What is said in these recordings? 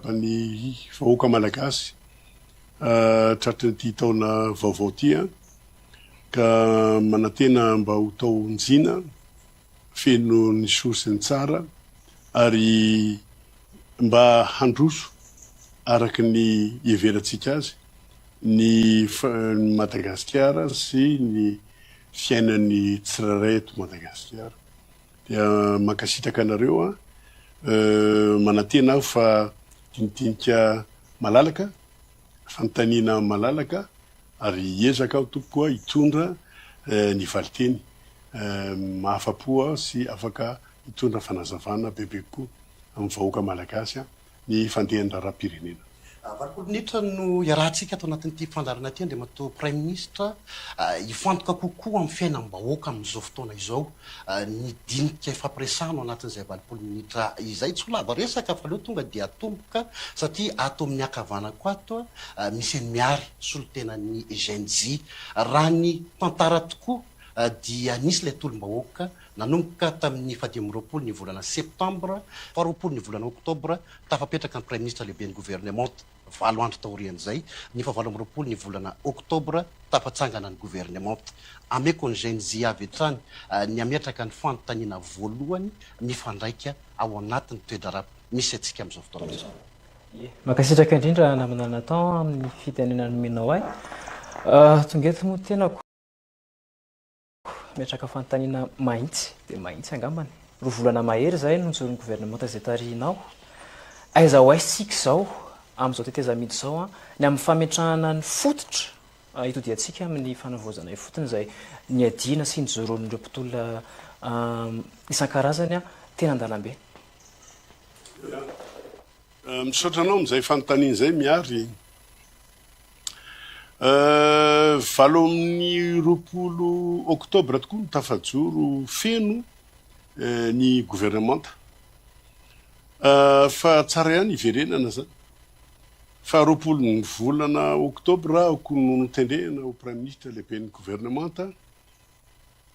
Ny vahoaka malagasy tratran'ity taona vaovao ity ka manantena mba ho taon-jina feno ny soa sy ny tsara ary mba handroso araka ny iheverantsika azy ny Madagasikara sy ny fiainan'ny tsirairay eto Madagasikara. Dia mankasitraka anareo an. Manantena aho fa dinidinika malalaka, fanontaniana malalaka ary hiezaka aho tompoko a hitondra ny valinteny mahafa-po sy afaka hitondra fanazavana bebe kokoa amin'ny vahoaka malagasy ny fandehan'ny raharaham-pirenena. 80 minitra no iarahantsika ato anatin'ity fandaharana ity, Andriamatoa Praiminisitra. Hifantoka kokoa amin'ny fiainam-bahoaka amin'izao fotoana izao ny dinika ifampiresahana ao anatin'izay 80 minitra izay. Tsy ho lava resaka fa aleo tonga dia atomboka satria ato amin'ny ankavanako ato misy an'i Miary, solontenan'ny Gen Z. Raha ny tantara tokoa dia nisy ilay tolom-bahoaka Nanomboka tamin'ny faha-25 ny volana septambra, faha-20 ny volana oktobra, tafapetraka ny Praiminisitra lehiben'ny governemanta. Valo andro taorian'izay, ny faha-28 ny volana oktobra, tafatsangana ny governemanta. Ameko ny Gen Z avy hatrany ny hametraka ny fanontaniana voalohany mifandraika ao anatin'ny toe-draharaha misy antsika amin'izao fotoana izao. Ie. Mankasitraka indrindra namana Nathan amin'ny fitenenana nomenao ahy. Tonga eto moa tenako. Miatraka fanontaniana mahitsy dia mahitsy angambany. Roa volana mahery izay no nijoro ny governemanta izay tarihinao. Aiza ho aiza isika izao amin'izao tetezamita izao ny amin'ny fametrahana ny fototra hitodiantsika amin'ny fanavaozana ifotony izay niadiana sy nijoroan'ireo mpitolona isan-karazany teny an-dalambe? Misaotra anao amin'izay fanontaniana izay Miary. 28 oktobra tokoa no tafajoro feno ny governemanta. Fa tsara ihany hiverenana izany. Faha 20 ny volana oktobra aho no notendrena ho praiminisitra lehiben'ny governemanta.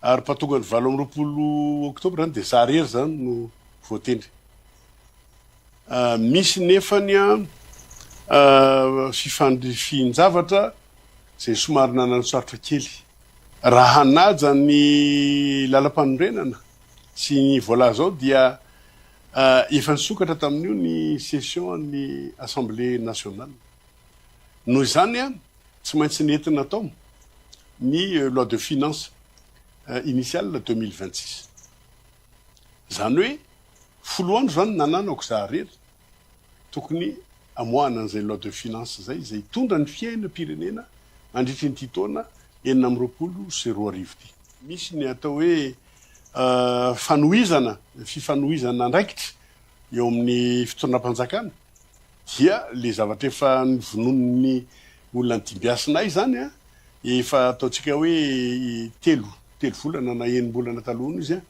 Ary mpahatonga ny 28 oktobra zany dia za rery zany no voatendry. Misy nefany fifandrifian-javatra izay somary nananosarotra kely. Raha hanaja ny lalampanorenana sy ny voalaza ao dia efa nisokatra tamin'io ny session an'ny Assemblée nationale. Noho izany, tsy maintsy nentina tao ny loi de finance initiale 2026. Izany hoe folo andro izany nananako za rery tokony amoahana an'izay loi de finance izay, izay hitondra ny fiainam-pirenena mandritry ity taona 2026 ity. Misy ny atao hoe fanohizana, fifanohizana andraikitra eo amin'ny fitondram-panjakana. Dia le zavatra efa novononin'ny olona nodimbiasinay izany an, efa ataontsika hoe telo, telo volana na enim-bolana taloha izy an,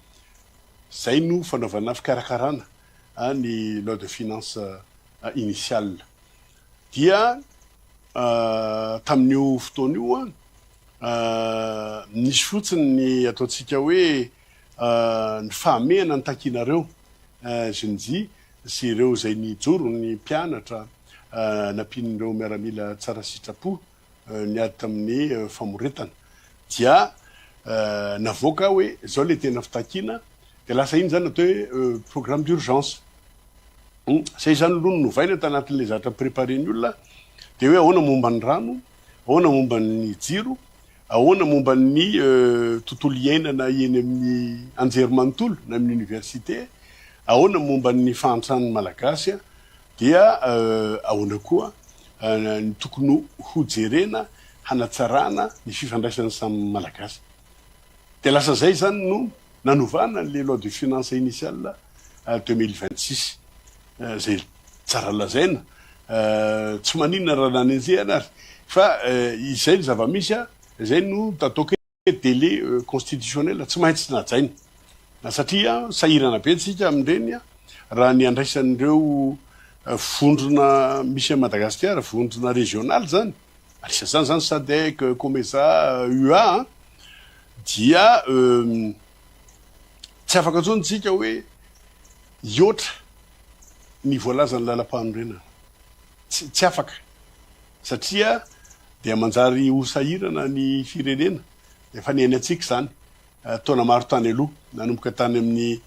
zay no fanaovana fikarakarana ny loi de finance initiale. Dia tamin'io fotoana io an, nisy fotsiny ny ataontsika hoe ny fahamehana nitakianareo Gen-Z sy ireo izay nijoro, ny mpianatra nampian'ireo miaramila tsara sitrapo niady tamin'ny famoretana dia navoaka hoe izao ilay tena fitakiana dia lasa iny izany atao hoe programme d'urgence. Izay izany aloha no novaina tanatin'ilay zavatra préparé-n'ny olona dia hoe ahoana momba ny rano, ahoana momba ny jiro, Ahoana momba ny tontolo iainana eny amin'ny anjerimanontolo na amin'ny université? Ahoana momba ny fahantran'ny Malagasy? Dia ahoana koa ny tokony hojerena hanatsarana ny fifandraisan'ny samy Malagasy? Dia lasa izay izany no nanovana an'ilay loi de finances initiale 2026 izay tsara lazaina, tsy maninona raha nanenjehana ary fa izay ny zava-misy, izay no ataoko hoe délai constitutionnel tsy maintsy najaina satria sahirana be tsika amin'ireny raha ny andraisan'ireo vondrona misy an'i Madagasikara, vondrona régionale zany, anisan'izany zany Sadec, Comesa, UA dia tsy afaka intsony tsika hoe hihoatra ny voalazan'ny lalampanorenana. Tsy tsy afaka satria dia manjary ho sahirana ny firenena, efa niainantsika izany taona maro tany aloha, nanomboka tany amin'ny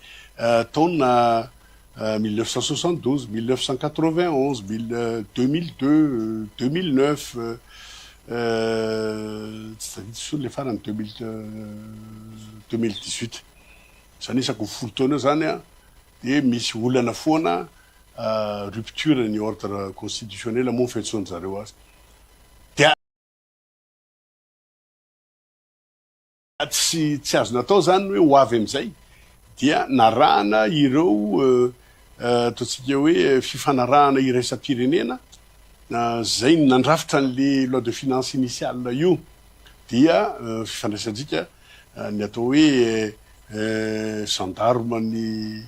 taona 1972, 1991, 2002, 2009, tsy tadidiko intsony ilay farany, 2018. Izany isaky ny folo taona eo izany dia misy olana foana rupture ny ordre constitutionnel moa ny fiantsoan-dry zareo azy. Dia tsy tsy azo natao izany ny hoe ho avy amin'izay dia narahana ireo ataontsika hoe fifanarahana iraisam-pirenena izay nandrafitra an'le loi de finance initiale io dia fifandraisantsika ny atao hoe gendarme ny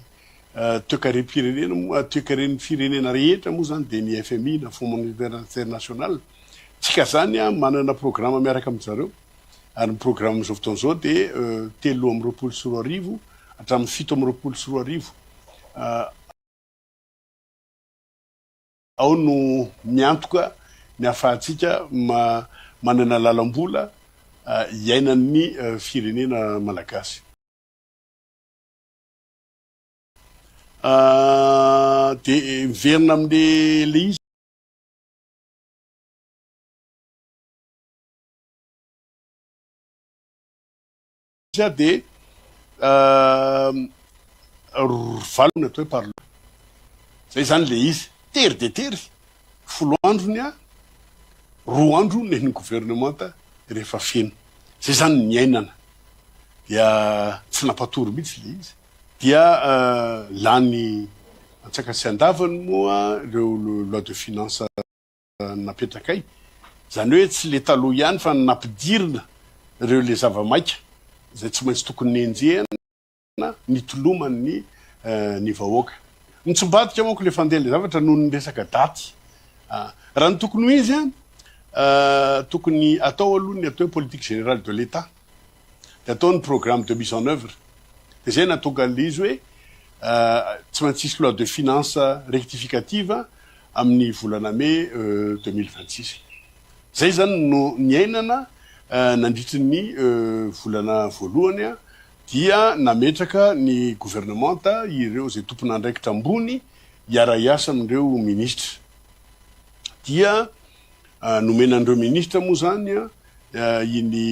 Toekarem-pirenena moa, toekaren'ny firenena rehetra moa izany dia ny FMI na Fonds Monétaire International. Tsika izany manana programa miaraka amin-dry zareo ary ny programa amin'izao fotoana izao dia 2023 hatramin'ny 2027. Ao no miantoka ny ahafahantsika manana lalam-bola iainan'ny firenena malagasy. Dia miverina amin'le le izy aho dia valo ny atao hoe parlement. Zay zany le izy. Tery dia tery, folo andro ny ahy, roa andro nen'ny governemanta rehefa feno. Zay zany ny niainana. Dia tsy nampatory mihitsy le izy. Dia lany antsakany sy andavany moa ireo loi de finance napetrakay. Izany hoe tsy le taloha ihany fa nampidirina ireo le zava-maika izay tsy maintsy tokony nenjehina nitoloman'ny ny vahoaka. Nitsimbadika manko le fandeha le zavatra noho ny resaka daty. Raha ny tokony ho izy an, tokony atao aloha ny atao hoe politique générale de l'Etat. Dia atao ny programme de mise en oeuvre. Dia izay nahatonga an'ilay izy hoe tsy maintsy hisy loi de finance rectificative amin'ny volana mey 2026. Izay izany no niainana nandritry ny volana voalohany dia nametraka ny governemanta ireo izay tompon'andraikitra ambony hiara-hiasa amin'ireo minisitra. Dia nomena an'ireo minisitra moa izany iny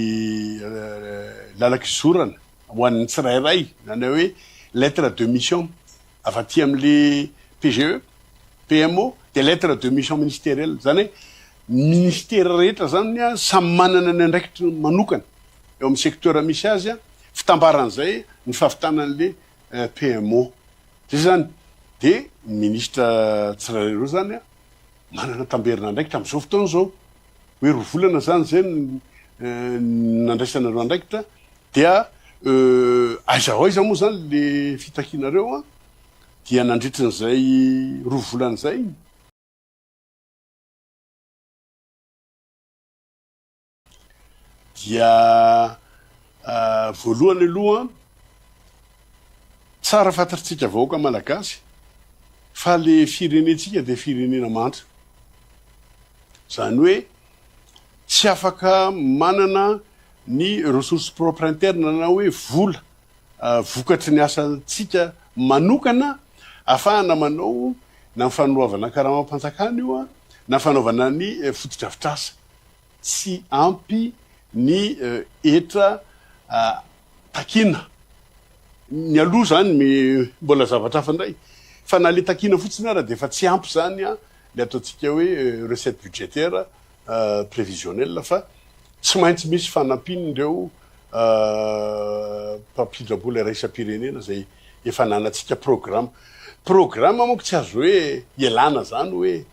lalan-kizorana ho an'ny tsirairay, na hoe lettre de mission avy aty amin'le PGE, PMO, dia lettre de mission ministérielle, izany hoe ny ministera rehetra izany samy manana ny andraikitry manokana eo amin'ny secteur misy azy, fitambaran'izay ny fahavitana an'le PMO. Izay izany, dia ny minisitra tsirairay ireo izany manana tamberin'andraikitra amin'izao fotoana izao. Hoe roa volana zany zay no nandraisanareo andraikitra dia aiza ho aiza moa zany le fitakianareo an? Dia nandritrin'izay roa volana izay dia voalohany aloha tsara fantatritsika vahoaka malagasy fa le firenentsika dia firenena mahantra. Izany hoe tsy afaka manana ny ressources propres internes na hoe vola vokatry ny asantsika manokana ahafahana manao na ny fanoavana karamam-panjakana io na fanaovana ny fotodrafitrasa. Tsy ampy ny hetra takiana. Ny aloha izany mbola zavatra hafa indray fa na le takiana fotsiny ara dia efa tsy ampy izany le ataontsika hoe recette budgétaire prévisionnelle fa tsy maintsy misy fanampian'ireo mpampindram-bola iraisam-pirenena izay efa ananantsika programme. Programme manko tsy azo hoe ialana izany hoe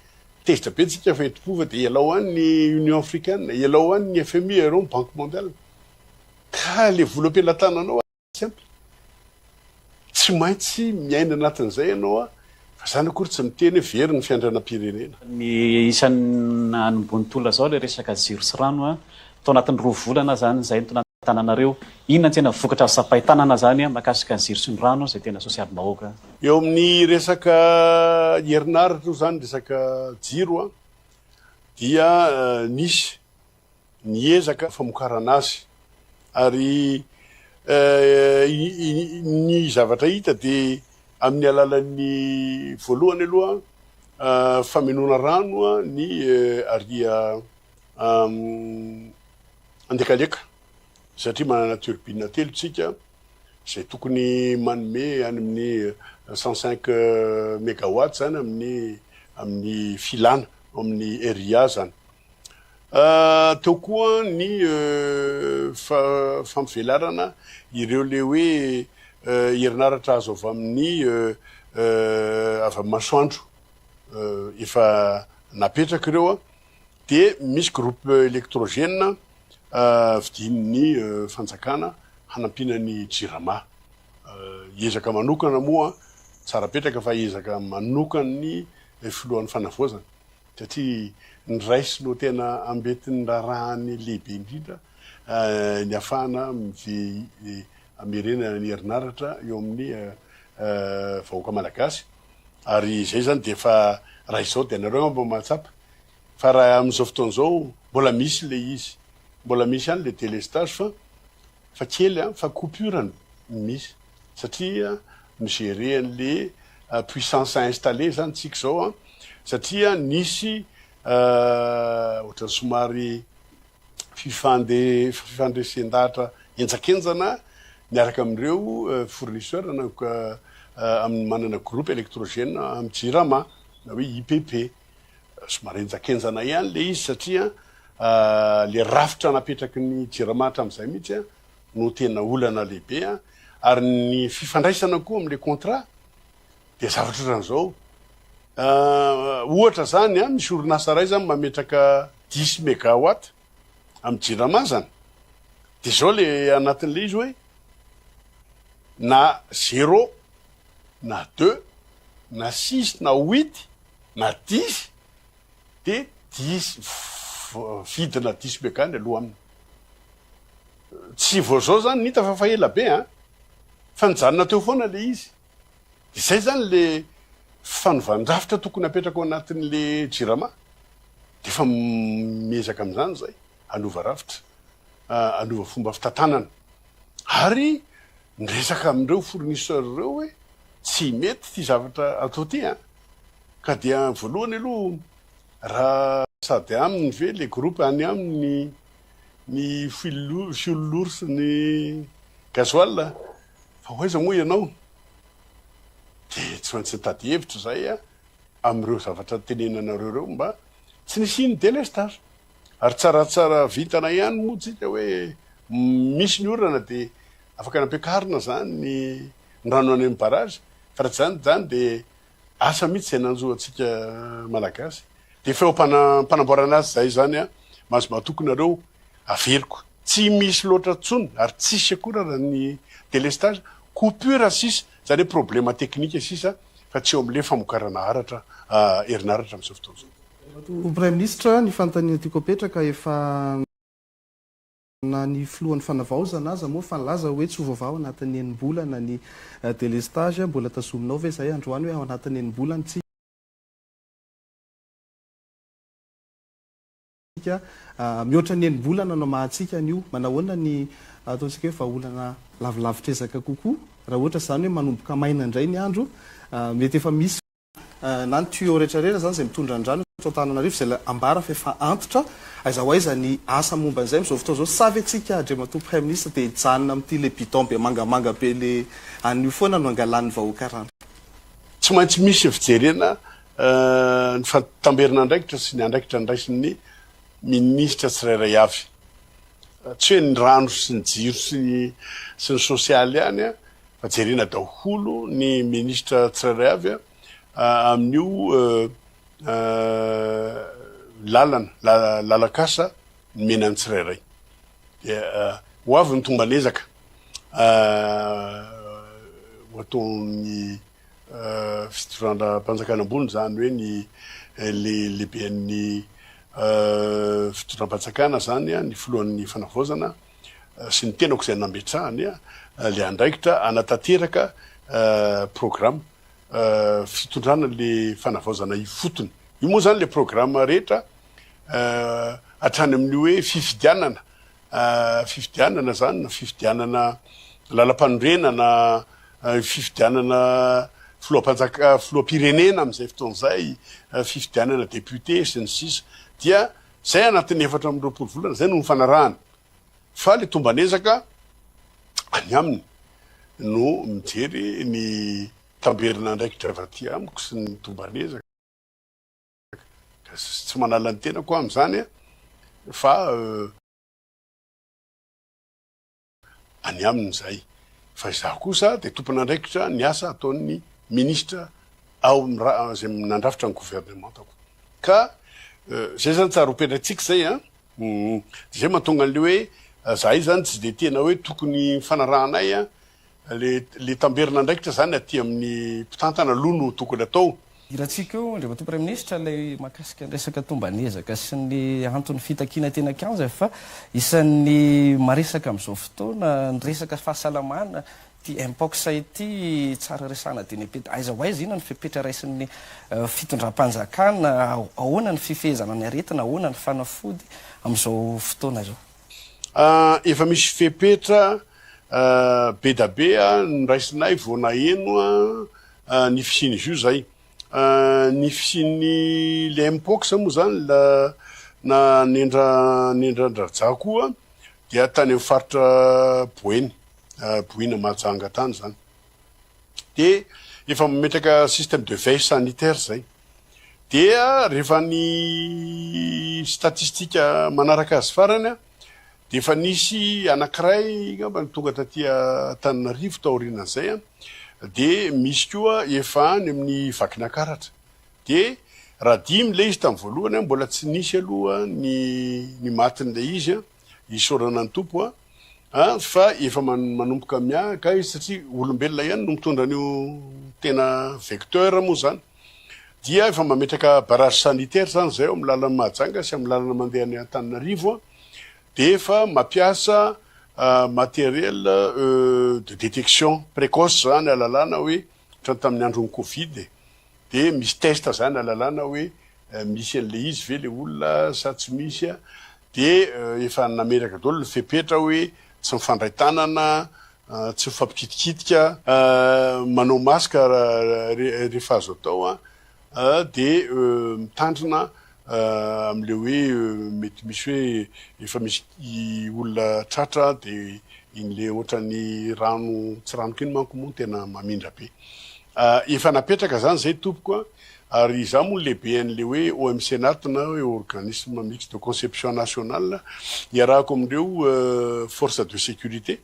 tezitra be tsika fa eto Pova dia ialao any ny Union africaine, ialao any ny FMI, ialao ny Banque mondiale. Ka le vola am-pelatananao Simple. Tsy maintsy miaina anatin'izay ianao a, fa zany akory tsy miteny hoe very ny fiandrianam-pirenena. Ny isan'ny nanombohan'ny tolona izao ilay resaka jiro sy rano a, tao anatin'ny roa volana izany izay no tananareo, inona no tena vokatra azo tsapain-tanana izany mahakasika ny jiro sy ny rano izay tena sosialim-bahoaka? Eo amin'ny resaka herinaratra io izany, resaka jiro a. dia nisy ny ezaka famokarana azy ary ny zavatra hita dia amin'ny alalan'ny voalohany aloha famenoana rano ny ary Andekaleka satria manana turbine telo tsika izay tokony manome any amin'ny 105 megawatt zany amin'ny amin'ny filana amin'ny RIA zany. Teo koa ny fampivelarana ireo le hoe herinaratra azo avy amin'ny avy amin'ny masoandro efa napetraka ireo dia misy groupe électrogène vidian'ny fanjakana hanampiana ny Jirama. Ezaka manokana moa, tsara petraka fa ezaka manokan'ny filohan'ny fanavaozana satria ny raisy no tena ambetin'ny raharahany lehibe indrindra ny hafahana amerenana ny herinaratra eo amin'ny vahoaka malagasy ary izay izany dia efa raha izao dia nareo angamba mahatsapa Fa raha amin'izao fotoana izao mbola misy ilay izy, mbola misy ihany ilay délestage fa fa kely an, fa coupure no misy satria mi-gérer an'le puissance installée zany tsika izao an, satria nisy ohatran'ny somary fifande fifandresen-dahatra henjakenjana miaraka amin'ireo fournisseur na amin'ny manana groupe électrogène amin'ny jirama na hoe IPP. Somary henjakenjana ihany ilay izy satria ilay rafitra napetraky ny Jirama hatramin'izay mihitsy no tena olana lehibe ary ny fifandraisana koa amin'ilay contrat dia zavatra ohatran'izao. Ohatra izany, misy orinasa iray izany mametraka dix megawatt amin'ny Jirama izany. Dia izao ilay anatin'ilay izy hoe na zéro na deux na six na huit na dix de dix vidina dix mega ny aloha aminy. Tsy vao zao zany ny hita fa efa ela be an! Fa nijanona teo foana le izy. De zay zany le fanovan-drafitra tokony apetraka ao anatin'le jirama. De efa miezaka amin'izany zay, hanova rafitra, hanova fomba fitantanana. Ary miresaka amin'ireo fournisseur ireo hoe tsy mety ity zavatra atao ity an! Ka dia voalohany aloha raha sady aminy ve le groupe any aminy ny fuel lourd sy ny gasoil fa ho aiza moa ianao? Dia tsy maintsy mitady hevitra izay amin'ireo zavatra tenenanareo ireo mba tsy nisian'ny délestage. Ary tsaratsara vintana ihany moa tsika hoe misy ny orana dia afaka nampiakarina izany ny rano any amin'ny barrage fa raha tsy izany izany dia Asa mihitsy izay nanjo antsika Malagasy. Dia efa eo am-panamboarana azy izay izany an, mahazo matoky nareo, averiko, tsy misy loatra intsony ary tsisy akory ara ny délestage, coupure sisa, izany hoe problème technique sisa fa tsy eo amin'ilay famokarana aratra, herinaratra amin'izao fotoana izao. Andriamatoa Praiminisitra, ny fanontaniana tiako apetraka efa. Na ny filohan'ny fanavaozana aza moa efa nilaza hoe tsy ho voavaha ao anatin'ny enim-bolana ny délestage. Mbola tazominao ve izay androany hoe ao anatin'ny enim-bolana tsika mihoatra ny enim-bolana no amahantsika an'io? Manahoana ny ataontsika hoe vahaolana lavilavitr'ezaka kokoa raha ohatra izany hoe manomboka maina indray ny andro mety efa misy na ny tuyau rehetra rehetra zany izay mitondra ny rano eto Antananarivo izay ambara fa efa antitra, aiza ho aiza ny asa momba an'izay amin'izao fotoana izao, sa ve tsika Andriamatoa Praiminisitra dia hijanona amin'ity le bidon be mangamanga be le an'io foana no angalan'ny vahoaka rano? Tsy maintsy misy fijerena ny fantamberin'andraikitra sy ny andraikitra andraisin'ny minisitra tsirairay avy. Tsy hoe ny rano sy ny jiro sy ny sy ny sosialy ihany fa jerena daholo ny minisitra tsirairay avy amin'io lalana, lalan-kasa nomena ny tsirairay. Dia ho avy ny tomban'ezaka ho ataon'ny fitondram-panjakana ambony, izany hoe ny lehiben'ny fitondram-panjakana izany, ny filohan'ny fanavaozana, sy ny tenako izay nametrahany le andraikitra hanatanteraka programme fitondrana le fanavaozana ifotony. Io moa zany le programme rehetra. hatrany amin'ny hoe fifidianana, fifidianana izany na fifidianana lalampanorenana, fifidianana filoham-panjaka, filoham-pirenena amin'izay fotoana izay, fifidianana député sy ny sisa dia izay anatin'ny 24 volana izay no nifanarahana fa le tomban'ezaka any aminy no mijery ny tamberin'andraikitra avy aty amiko sy ny tomban'ezaka. Tsy manala ny tenako aho amin'izany fa any aminy izay. Fa izaho kosa dia tompon'andraikitra ny asa ataon'ny minisitra ao izay nandrafitra ny governemantako. Ka izay izany tsara ho petratsika izay an. Dia izay mahatonga an'ilay hoe izahay izany tsy dia tena hoe tokony nifanarahanay an. Le le tamberin'andraikitra zany aty amin'ny mpitantana aloha no tokony atao. Hirantsika eo Andriamatoa Praiminisitra ilay mahakasika ny resaka tomban'ezaka sy ny anton'ny fitakiana teny an-kianja fa isan'ny maresaka amin'izao fotoana ny resaka fahasalamana ity Mpox ity tsara resahana dieny am-peta. Aiza ho aiza, inona ny fepetra raisin'ny fitondram-panjakana, ahoana ny fifehezana ny aretina, ahoana ny fanafody amin'izao fotoana izao? Efa misy fepetra be da be noraisinay vao naheno ny fisian'izy io zay. Ny fisian'ny le mpox moa zany na nendra nendran-dRaja koa dia tany amin'ny faritra Boeny, Boina Mahajanga tany zany. Dia efa mametraka système de veille sanitaire zay. Dia rehefa ny statistique manaraka azy farany dia efa nisy anankiray angamba ny tonga taty Antananarivo taorianan'izay dia misy koa efa any amin'ny Vakinankaratra. Dia raha dimy ilay izy tamin'ny voalohany mbola tsy nisy aloha ny ny matin'ilay izy isaorana ny Tompo a fa efa manomboka miahaka izy satria olombelona ihany no mitondra an'io tena vecteur moa izany. Dia efa mametraka barrage sanitaire zany zay ao amin'ny lalan'i Mahajanga sy amin'ny lalana mandeha any Antananarivo dia efa mampiasa matériel de détection précoce zany ahalalana hoe ohatran'ny tamin'ny andron'ny covid e, dia misy test zany ahalalana hoe misy an'ilay izy ve le olona sa tsy misy dia efa nametraka daholo ny fepetra hoe tsy mifandray tanana Tsy mifampikitikitika, manao masque rehefa azo atao dia mitandrina amin'ilay hoe mety misy hoe efa misy olona tratra dia iny le ohatran'ny rano tsiranoka iny manko moa tena mamindra be. Efa napetraka izany izay tompoko a, ary izaho moa lehiben'ilay hoe OMCNAT na hoe Organisme Mixte de Conception Nationale iarahako amin'ireo forces de sécurité.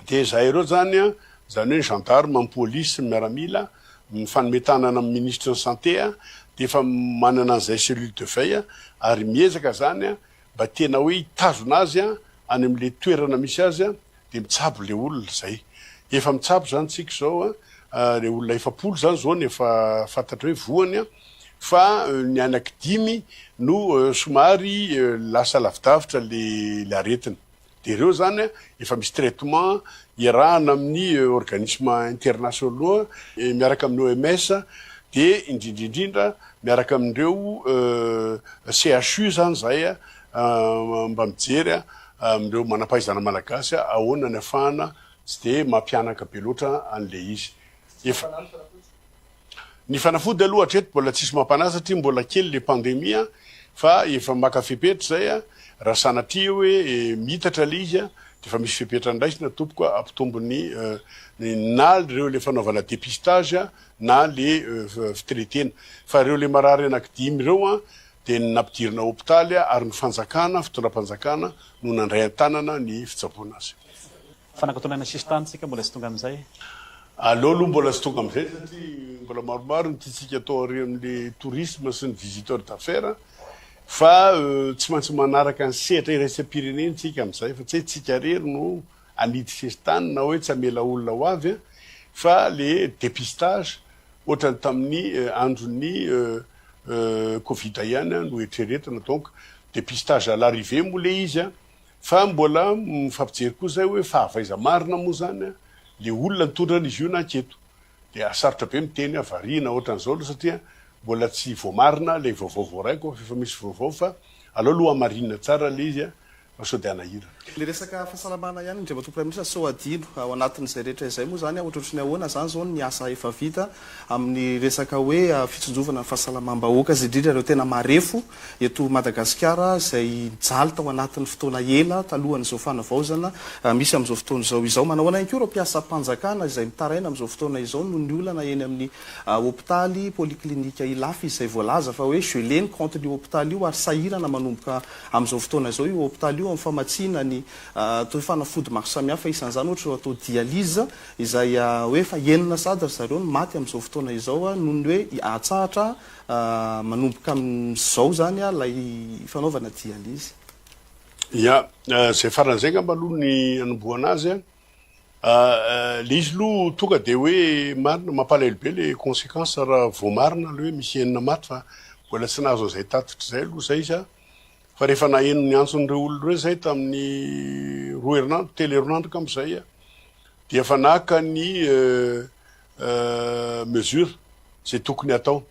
Dia izahay ireo izany an, izany hoe ny gendarme, ny polisy, ny miaramila, mifanome tanana amin'ny minisitry ny santé an, dia efa manana an'izay cellule de veille ary miezaka izany an, mba tena hoe hitazona azy an, any amin'ilay toerana misy azy an, dia mitsabo ilay olona izay. Efa mitsabo izany tsika izao an, ilay olona 40 izany izao no efa fantatra hoe voany an, fa ny anaky dimy no somary lasa lavidavitra ilay aretina. Dia ireo izany efa misy traitement iarahana amin'ny organismes internationaux miaraka amin'ny OMS dia indrindra indrindra miaraka amin'ireo CHU izany izahay mba mijery amin'ireo manam-pahaizana malagasy ahoana ny afahana tsy dia mampihanaka be loatra an'ilay izy. Efa. Ny fanafody aloha hatreto mbola tsisy mampanahy satria mbola kely le pandemie fa efa maka fepetra zay raha sanatria hoe miitatra le izy de efa misy fepetra andraisina tompoko ampitombo ny na reo le fanaovana depistage na le fitretena fa reo le marary anaky dimy reo an de nampidirina hopitaly ary ny fanjakana fitondram-panjakana no nandray an-tanana ny fitsaboana azy. Fanakatonana sisintany tsika mbola tsy tonga amin'izay. Aleo aloha mbola tsy tonga amin'izay satria mbola maromaro ny tiantsika atao aorian'le tourisme sy ny visiteur d'affaires fa tsy maintsy manaraka ny sehatra iraisam-pirenena tsika amin'izay fa tsy hoe tsika irery no hanidy sesitany na hoe tsy hamela olona ho avy fa le dépistage ohatran'ny tamin'ny andron'ny covid ihany no eritreretina donc dépistage à l'arrivée moa le izy Fa mbola mifampijery koa zay hoe fa avy aiza marina moa zany le olona nitondra an'izy io nanketo. Dia sarotra be miteny hoe variana ohatran'izao aloha satria. Mbola tsy voamarina ilay vaovao voaraiko fa efa misy vaovao fa aleo aloha hamarinina tsara ilay izy fa sao dia hanahirana. Ilay resaka fahasalamana ihany Andriamatoa Praiminisitra sao adino ao anatin'izay rehetra izay moa izany ohatrohatry ny ahoana izany izao ny asa efa vita amin'ny resaka hoe fitsinjovana ny fahasalamam-bahoaka izay indrindra ireo tena marefo eto Madagasikara izay nijaly tao anatin'ny fotoana ela talohan'izao fanavaozana misy amin'izao fotoana izao izao. Manao ahoana ihany koa ireo mpiasam-panjakana izay mitaraina amin'izao fotoana izao noho ny olana eny amin'ny hopitaly polyclinique Ilafy izay voalaza fa hoe gelé ny compte-n'io hopitaly io ary sahirana manomboka amin'izao fotoana izao io hopitaly io amin'ny famatsiana ny atao hoe fanafody maro samihafa isan'izany ohatra ireo atao dialyse izay hoe efa enina sahady ry zareo no maty amin'izao fotoana izao noho ny hoe atsahatra manomboka amin'izao izany ilay fanaovana dialyse. Ya, izay farany izay angamba aloha ny hanombohana azy an. Le izy aloha tonga de hoe marina, mampalahelo be le consequence raha voamarina le hoe misy enina maty fa mbola tsy nahazo an'izay tatitra izay aloha zay izy an. Fa rehefa naheno ny antson'ireo olona ireo zay tamin'ny roa herinandro, telo herinandro angamba zay an, dia efa naka ny mesure izay tokony hatao.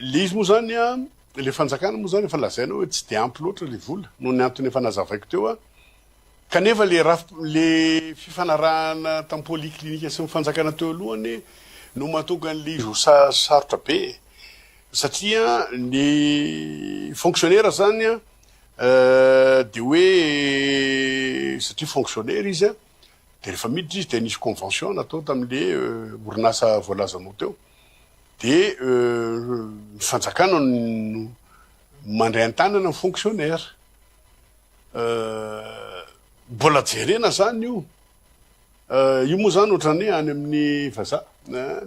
Le izy moa zany an, le fanjakana moa zany efa lazaina hoe tsy de ampy loatra le vola noho ny antony efa nazavaiko teo an. Kanefa le raf le fifanarahana tamin'ny polyclinique sy ny fanjakana teo aloha anie no mahatonga an'le izy ho sa sarotra be e! Satria ny fonctionnaire zany an de hoe satria fonctionnaire izy an de rehefa miditra izy de nisy convention natao tamin'le orinasa voalazanao teo de ny fanjakana no mandray an-tanana ny fonctionnaire. Mbola jerena zany io. Io moa zany ohatran'ny hoe any amin'ny vazaha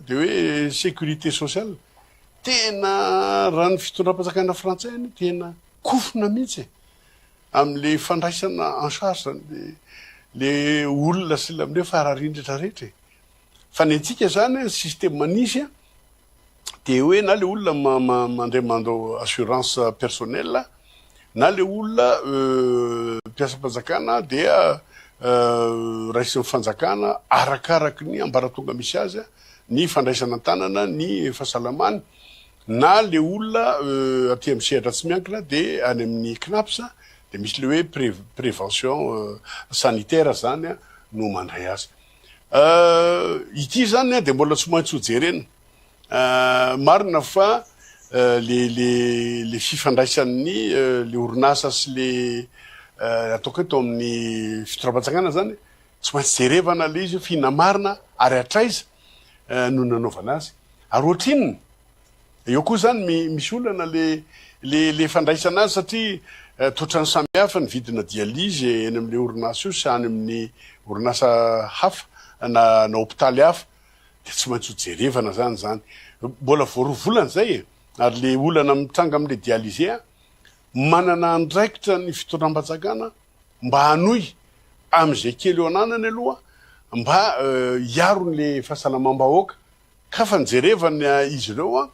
de hoe sécurité sociale. Tena raha ny fitondram-panjakana frantsay anie tena kofona mihitsy e. Amin'le fandraisana en charge an'le le olona sy le amin'ny hoe farariny rehetra rehetra e. Fa ny antsika zany ny système nisy dia hoe na le olona mandray mandao assurance personnelle na le olona mpiasam-panjakana dia raisin'ny fanjakana arakaraky ny ambaratonga misy azy ny fandraisana an-tanana ny fahasalamany na le olona aty amin'ny sehatra tsy miankina dia any amin'ny CNaPS dia misy le hoe prévention sanitaire zany no mandray azy. Ity zany dia mbola tsy maintsy ho jerena. Marina fa le le le fifandraisan'ny le orinasa sy le ataoko hoe tao amin'ny fitondram-panjakana zany, tsy maintsy jerevana le izy hoe f'inona marina ary hatraiza no nanaovana azy. Ary ohatrinona? Eo koa zany misy olana le le le fandraisana azy satria toa ohatran'ny samihafa ny vidina dialyse eny amin'le orinasa io sy any amin'ny orinasa hafa na na hopitaly hafa dia tsy maintsy ho jerevana zany zany. Mbola vao roa volana zay e! Ary le olana mitranga amin'le dialyse an, manana andraikitra ny fitondram-panjakana mba hanohy amin'izay kely eo ananany aloha mba hiaro an'le fahasalamam-bahoaka Ka fa nijerevana izy ireo an,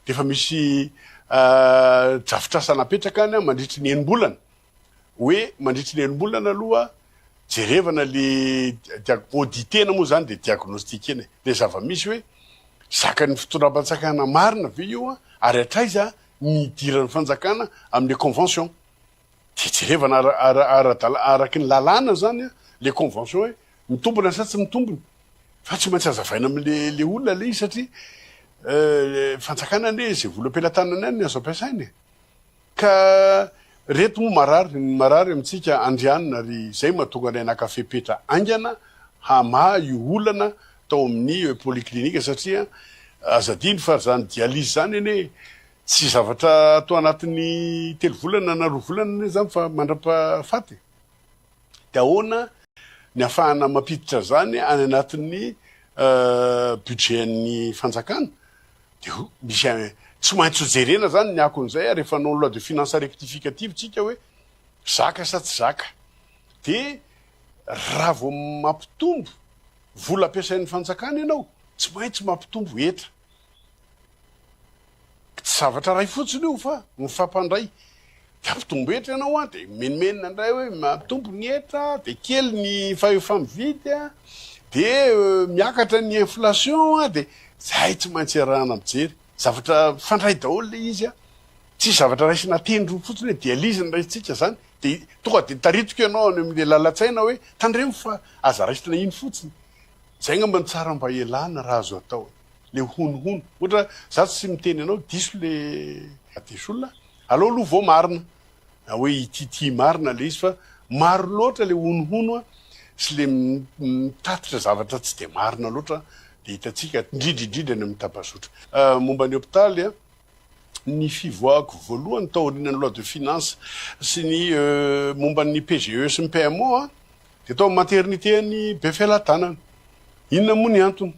dia efa misy drafitrasa napetraka any an mandritry ny enim-bolana, hoe mandritry ny enim-bolana aloha jerevana le dia auditer-na moa zany dia diagnostiquer-na e, le zava-misy hoe zakan'ny fitondram-panjakana marina ve io an, ary hatraiza ny idiran'ny fanjakana amin'le convention. Dia jerevana ara-dalàna, araky ny lalàna zany an, le convention hoe mitombina sa tsy mitombina. Fa tsy maintsy azavaina amin'le le olona le izy satria fanjakana anie izay vola am-pelatanany any no azo ampiasaina e. Ka reto moa marary, ny marary amintsika andrianina ary izay mahatonga anay naka fepetra haingana hamaha io olana tao amin'ny polyclinique satria aza adino fa zany dialyse zany anie tsy zavatra atao anatin'ny telo volana na roa volana anie zany fa mandra-pahafaty e. Dia ahoana ny ahafahana mampiditra izany any anatin'ny budget-n'ny fanjakana? Dia misy tsy maintsy ho jerena izany ny akon'izay ary efa hanao loi de finances rectificative tsika hoe zaka sa tsy zaka. Dia raha vao mampitombo vola ampiasain'ny fanjakana ianao, tsy maintsy mampitombo hetra. Tsy zavatra iray fotsiny io fa mifampandray. Dia ampitombo hetra ianao an, dia mimenomenona indray hoe mampitombo ny hetra, dia kely ny fahefa-mividy an, dia miakatra ny inflation an, dia izay tsy maintsy iarahana mijery. Zavatra mifandray daholo le izy a. Tsisy zavatra raisina an-tendrony fotsiny hoe dialyse no raisintsika zany de tonga de taritiko ianao any amle lalan-tsaina hoe tandremo fa aza raisina iny fotsiny. Zay angamba no tsara mba ialana raha azo atao e. Le honohono. Ohatra za tsy miteny anao diso le diso olona, aleo aloha vao marina na hoe ity ity marina le izy fa maro loatra le honohono sy le mitatitra zavatra tsy de marina loatra de hitantsika indrindra indrindra any amin'ny tambazotra. Momba ny hopitaly a, ny fivoahako voalohany taorian'ny loi de finance sy ny momba ny PGE sy ny PMO a, de tao amin'ny maternité any Befelatanana. Inona moa ny antony?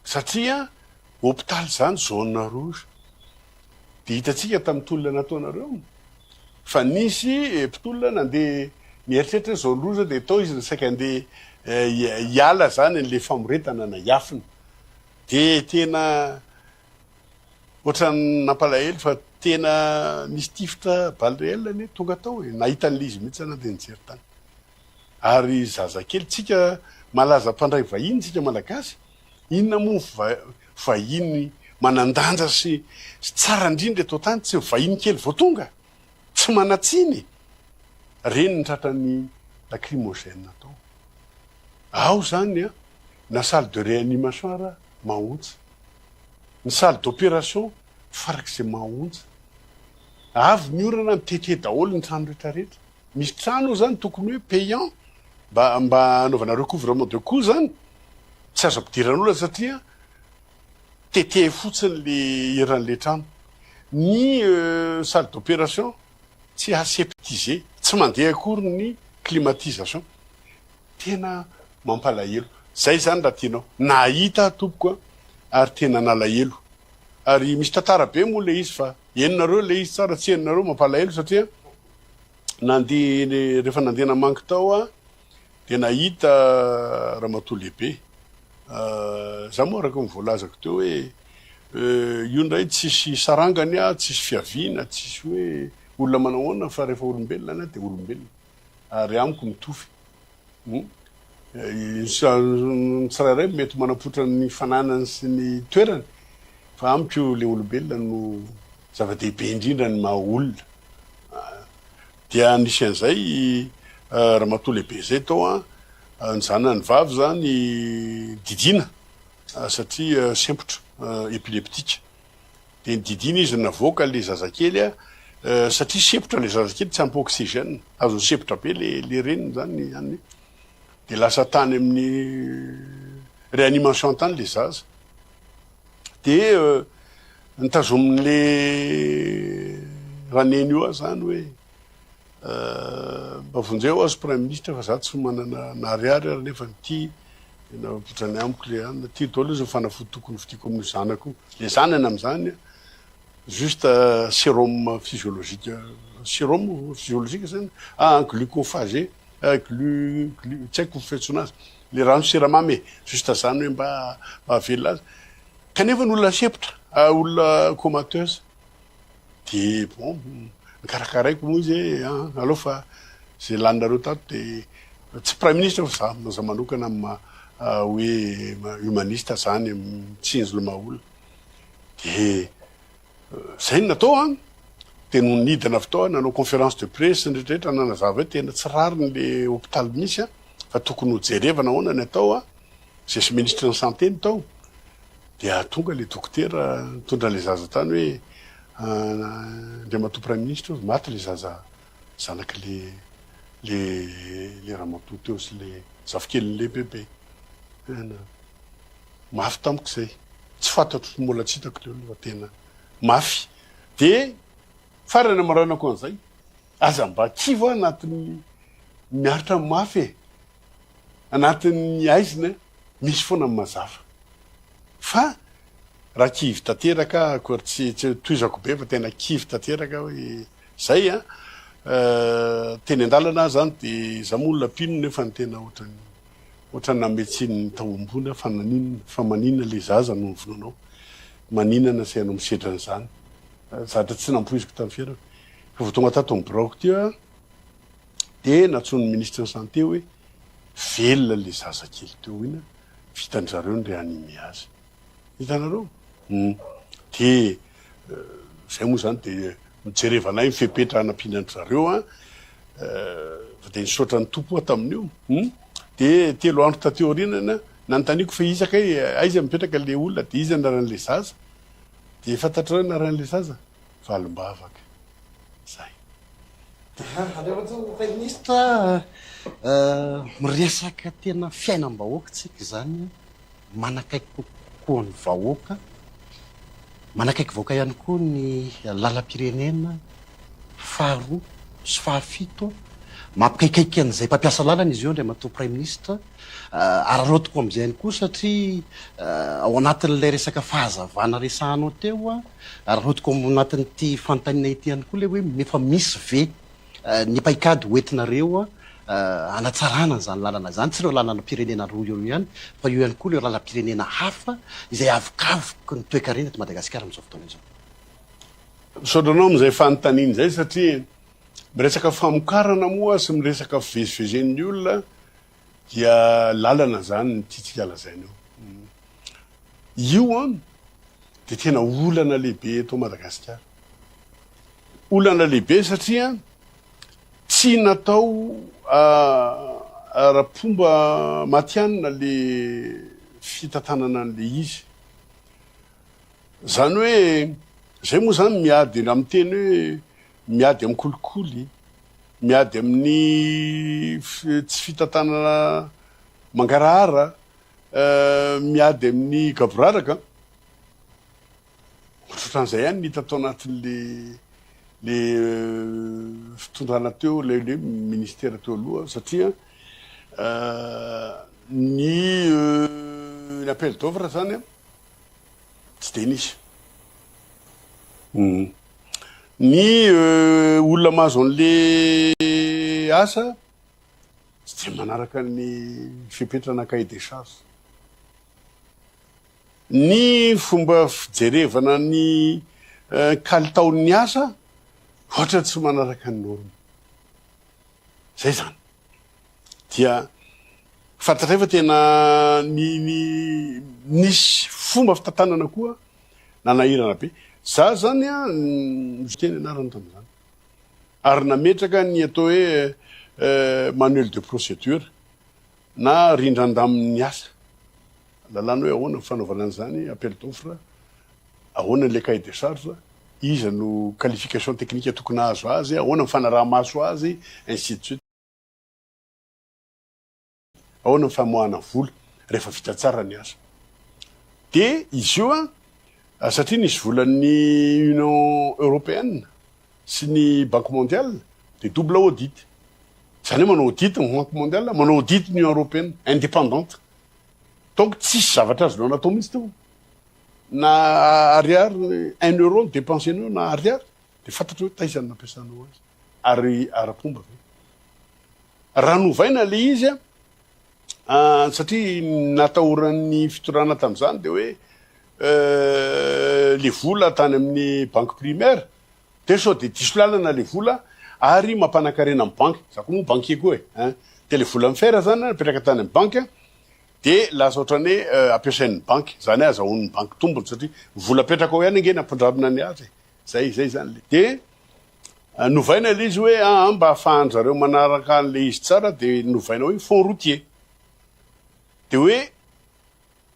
Satria hopitaly zany zone rouge. Dia hitantsika tamin'ny tolona nataonareo fa nisy mpitolona nandeha nieritreritra hoe zone rouge dia tao izy saika handeha hiala zany an'ilay famoretana na hiafina. Dia tena ohatran'ny nampalahelo fa tena nisy tifitra balle réelle anie tonga tao e. Nahita an'ilay izy mihitsy aho nandeha nijery tany. Ary zazakely, tsika malaza mpandray vahiny tsika malagasy, inona moa vahiny manan-danja sy tsara indrindra eto an-tany tsy ny vahiny kely vao tonga, tsy manan-tsiny, reny ny tratran'ny lacrymogène tao. Ao zany an, na salle de réanimation ara mahontsa, ny salle d'opération farak'izay mahontsa, avy ny orana mitete daholo ny trano rehetra rehetra. Misy trano ao zany tokony hoe payant mba mba hanaovana recouvrement de coût zany, tsy azo ampidiran'olona satria tete fotsiny le eran'le trano. Ny salle d'opération tsy aseptisé, tsy mandeha akory ny climatisation. Tena mampalahelo. Zay zany raha tianao. Nahita aho tompoko a, ary tena nalahelo. Ary misy tantara be moa le izy fa henonareo le izy tsara tsy henonareo mampalahelo satria nandeha rehefa nandeha namangy tao aho dia nahita ramatoa lehibe. Za moa araka ny voalazako teo hoe io indray tsisy sarangany aho, tsisy fiaviana, tsisy hoe olona manao ahoana fa rehefa olombelona ny ahy dia olombelona. Ary amiko mitovy. Ny tsirairay mety manapoitra ny fananany sy ny toerany fa amiko le olombelona no zava-dehibe indrindra ny maha olona. Dia nisy an'izay ramatoa lehibe izay tao an, ny zanany vavy zany didiana satria sempotra, epileptique. Dia nodidiana izy navoaka le zazakely a, satria sempotra le zazakely tsy ampy oxygène, azony sempotra be le le reniny zany any, dia lasa tany amin'ny réanimation tany le zaza, dia nitazomin'le raneny io aho zany hoe Mba vonjeo aho ry Praiminisitra fa za tsy manana na ariary ary nefa ity tena otrany amiko le anona, ty daholo izy ny fanafody tokony hovidiako amin'io zanako io, le zanany amin'izany juste sérum physiologique, sérum physiologique zany ah glucophage, glu glu tsy haiko ny fiantsoana azy, le rano siramamy e, juste zany hoe mba hahavelona azy, kanefa ny olona sempotra, olona comateuse. De bon, nokarakaraiko moa izy hoe an, aleo fa ze laninareo tato de tsy praiminisitra fa za, za manokana amin'ny maha hoe humaniste zany, mitsinjo le maha olona. De zay no natao an, de nony nidina avy tao aho nanao conférence de presse ny rehetra rehetra nanazava hoe tena tsy rariny le hopitaly misy an, fa tokony ho jerevana ahoana ny atao an, zay sy ministre ny santé no tao. Dia tonga ilay dokotera nitondra ilay zaza tany hoe Andriamatoa Praiminisitra hozy maty ilay zaza zanak'ilay ilay ramatoa teo sy ilay zafikelin'ilay bebe. Tena mafy tamiko izay. Tsy fantatro, mbola tsy hitako ilay olona fa tena mafy. Dia farany amaranako an'izay, aza mba kivy aho anatin'ny miaritra ny mafy e. Anatin'ny haizina misy foana ny mazava. Fa raha kivy tanteraka aho akory tsy tsy tohizako be fa tena kivy tanteraka aho hoe zay an, teny an-dalana aho zany de za moa olona mpino nefa ny tena ohatran'ny ohatran'ny nanome tsiny ny tao ambony aho fa naninona fa maninona le zaza no novonoinao, maninona nasainao misedra an'izany, zavatra tsy nampoiziko tamin'ny fiainako. Fa vao tonga tato amin'ny biraoko ty aho de nantsoin'ny ministre ny santé hoe velona le zazakely teo iny an, vitan-dry zareo ny reanimer azy. Hitanareo? Hum. Dia izay moa izany dia nojerevanay ny fepetra hanampiana an-dry zareo an, fa dia nisaotra ny Tompo aho tamin'io. Dia telo andro taty aorianana, nanontaniako fa iza kay, aiza mipetraka ilay olona, dia iza anaran'ilay zaza? Dia fantatrareo ny anaran'ilay zaza? Valim-bavaka. Izay. Andriamatoa Praiminisitra, miresaka tena fiainam-bahoaka isika izany. Manakaiky kokoa ny vahoaka, manakaiky vahoaka ihany koa ny lalam-pirenena faharoa sy fahafito. Mampikaikaiky an'izay mpampiasa lalana izy io, Andriamatoa Praiminisitra. Araraotiko amin'izay ihany koa satria ao anatin'ilay resaka fahazavana resahanao teo, araraotiko ao anatin'ity fanontaniana ity ihany koa ilay hoe efa misy ve ny paikady ho entinareo hanatsarana an'izany lalana izany, tsy ireo lalam-pirenena roa ireo ihany fa eo ihany koa ireo lalam-pirenena hafa izay avokavoky ny toekarena eto Madagasikara amin'izao fotoana izao. Misaotra anao amin'izay fanontaniana izay satria miresaka famokarana moa sy miresaka fivezivezen'ny olona dia lalana izany ny tiantsika lazaina eo. Io an dia tena olana lehibe eto Madagasikara. Olana lehibe satria tsy natao ara-pomba matihanina le fitantanana an'le izy. Zany hoe zay moa zany miady raha miteny hoe miady amin'ny kolikoly, miady amin'ny tsy fitantanana mangarahara, miady amin'ny gaboraraka. Ohatrohatran'izay ihany ny hita tao anatin'le le fitondrana teo, ilay hoe ministera teo aloha satria ny ny appel d'offre zany an tsy dia nisy. Ny olona mahazo an'le asa tsy dia manaraka ny fepetra na cahier des charges. Ny fomba fijerevana ny kalitaon'ny asa ohatra tsy manaraka ny norme. Zay zany. Dia fantatray fa tena ny ny nisy fomba fitantanana koa nanahirana be. Za zany an niteny anarany tamin'izany. Ary nametraka ny atao hoe manuel de procédure na rindran-damin'ny asa. Lalàna hoe ahoana ny fanaovana an'izany appel d'offre, ahoana ilay cahier de charge, iza no qualification technique tokony hahazo azy, ahoana ny fanaraha-maso azy, ainsi de suite. Ahoana ny famoahana vola rehefa vita tsara ny asa. Dia izy io an, satria nisy volan'ny Union Européenne sy ny Banque Mondiale dia double audit. Izany hoe manao audit ny Banque Mondiale, manao audit ny Union Européenne, indépendante. Donc tsisy zavatra azonao natao mihitsy teo. Na ariary, un euro no depenser-nao na ariary dia fantatra hoe taiza no nampiasanao azy. Ary ara-pomba ve? Raha novaina ilay izy an, satria ny natahoran'ny fitondrana tamin'izany dia hoe le vola tany amin'ny banque primaire dia sao dia diso lalana le vola ary mampanakarena amin'ny banky, za koa moa banquier koa e, hein, dia le vola mifer zany napetraka tany amin'ny banky dia lasa ohatran'ny hoe ampiasain'ny banky, zany hoe azahoan'ny banky tombony satria vola apetraka ao ihany ange no ampindramina ny azy e, zay zay zany le, dia novaina le izy hoe aa mba ahafahan-dry zareo manaraka an'le izy tsara dia novaina hoe fonds routier, dia hoe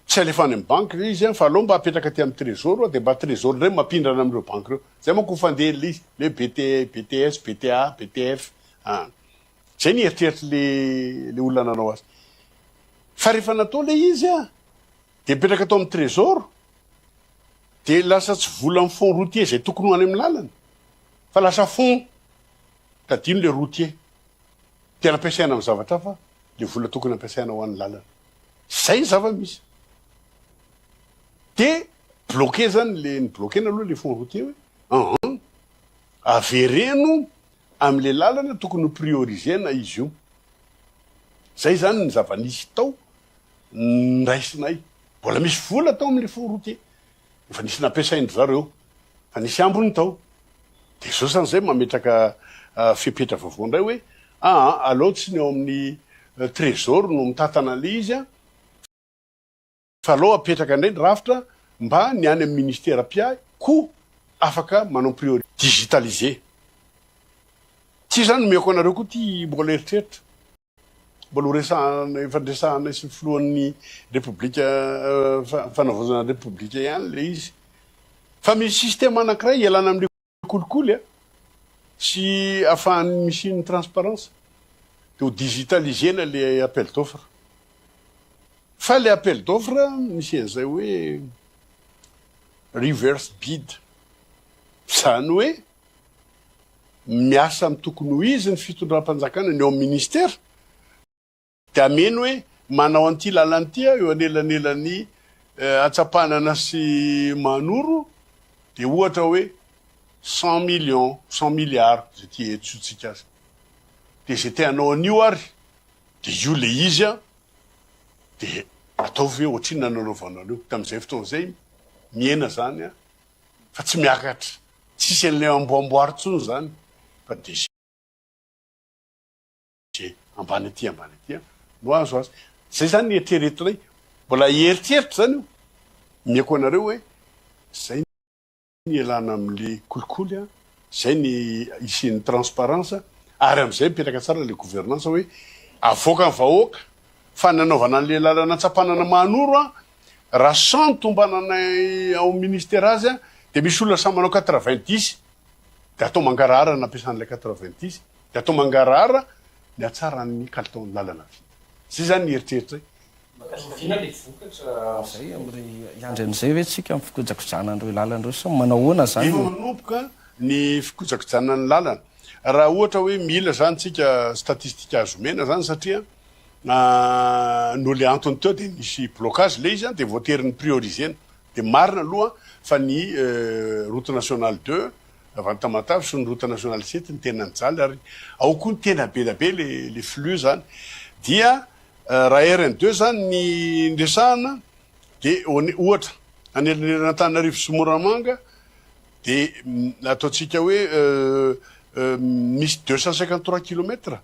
Tsy alefa any amin'ny banky ilay izy an, fa aleo mba apetraka aty amin'ny trésor dia mba trésor indray no mampindrana amin'ireo banky ireo. Izay manko ny fandehan'ilay izy, ilay hoe BT, BTS, BTA, BTF, an. Izay ny eritreritr'ilay ilay olona nanao azy. Fa rehefa natao ilay izy an, dia mipetraka tao amin'ny trésor, dia lasa tsy vola amin'ny fonds routier izay tokony ho any amin'ny lalana, fa lasa fonds, tadino ilay routier. Tena ampiasaina amin'ny zavatra hafa ilay vola tokony ampiasaina ho an'ny lalana. Zay ny zava-misy. De bloqué zany le, ni-bloquer-na aloha le fonds routier hoe an, avereno amle lalana tokony ho prioriser-na izy io. Zay zany ny zava-nisy tao nraisinay. Mbola misy vola tao amle fonds routier. Efa nisy nampiasain-dry zareo. Fa nisy ambiny tao. De zao zany zay mametraka fepetra vaovao indray hoe aa aleo tsy ny ao amin'ny trésor no mitantana an'ilay izy an, fa aleo apetraka indray ny rafitra mba ny any amin'ny ministera mpiahy. koa afaka manao priori digitaliser. Ty zany omeko anareo koa ty mbola eritreritra. Mbola ho resahana, efa niresahanay sy ny filohan'ny Repoblika, fanavaozana ny Repoblika ihany ilay izy. Fa misy système anankiray ialana amin'ilay kolikoly a, sy ahafahan'ny misy ny transparence, dia ho digitaliser-na ilay appel d'offre. Fa ilay appel d'offre misy an'izay hoe reverse bid, izany hoe miasa amin'ny tokony ho izy ny fitondram-panjakana, ny ao amin'ny ministera, dia hameno hoe manao an'ity lalana ity aho eo anelanelan'i Antsapanana sy Mahanoro, dia ohatra hoe 100 millions, 100 milliards, izay tia iantsoantsika azy. Dia izay te hanao an'io ary, dia io ilay izy an, dia ataovy hoe ohatrinona no anaovanao an'io. Tamin'izay fotoana izay, mihena izany an, fa tsy miakatra, tsisy an'ilay amboamboary intsony izany fa dia izay ambany aty ambany aty no azo azy. Izay izany ny eritreretinay, mbola eritreritra izany io, omeko anareo hoe izay ny ialana amin'ilay kolikoly, izay ny hisian'ny transparence ary amin'izay mipetraka tsara ilay gouvernance hoe avoakan'ny vahoaka fa ny nanaovana an'ilay lalana Antsapanana Mahanoro an, Raha 100 ny tombananay ao amin'ny ministera azy dia misy olona samy manao 90 dia atao mangarahara ny nampiasana ilay 90 dia atao mangarahara ny hatsaran'ny kalitaon'ny lalana vita. Izay izany ny eritreritray. Oviana ilay vokatra amin'izay amin'ireo hiandry an'izay ve tsika amin'ny fikojakojana an'ireo lalana ireo sa manao ahoana izany? Efa manomboka ny fikojakojana ny lalana. Raha ohatra hoe mila izany tsika statistique azo omena izany satria Noho le antony teo dia nisy blocage le izy dia voatery ni-prioriser-na. Dia marina aloha fa ny route nationale deux avy any Tamatave sy ny route nationale sept no tena nijaly ary ao koa ny tena be dia be le le flux zany. Dia raha RN deux zany ny resahana dia ohatra anelanelan'Antananarivo sy Moramanga dia ataontsika hoe misy 253 kilomètres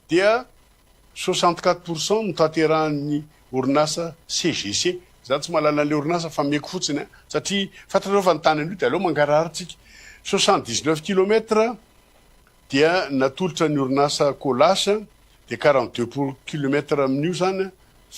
dia 64 pour cent no tanterahan'ny orinasa CGC. Za tsy mahalala an'ilay orinasa fa ameko fotsiny an, satria fantatrareo fa ny tany an'io dia aleo mangarahara tsika. 79 kilomètres dia natolotra ny orinasa Colas dia 42 pour kilomètres amin'io zany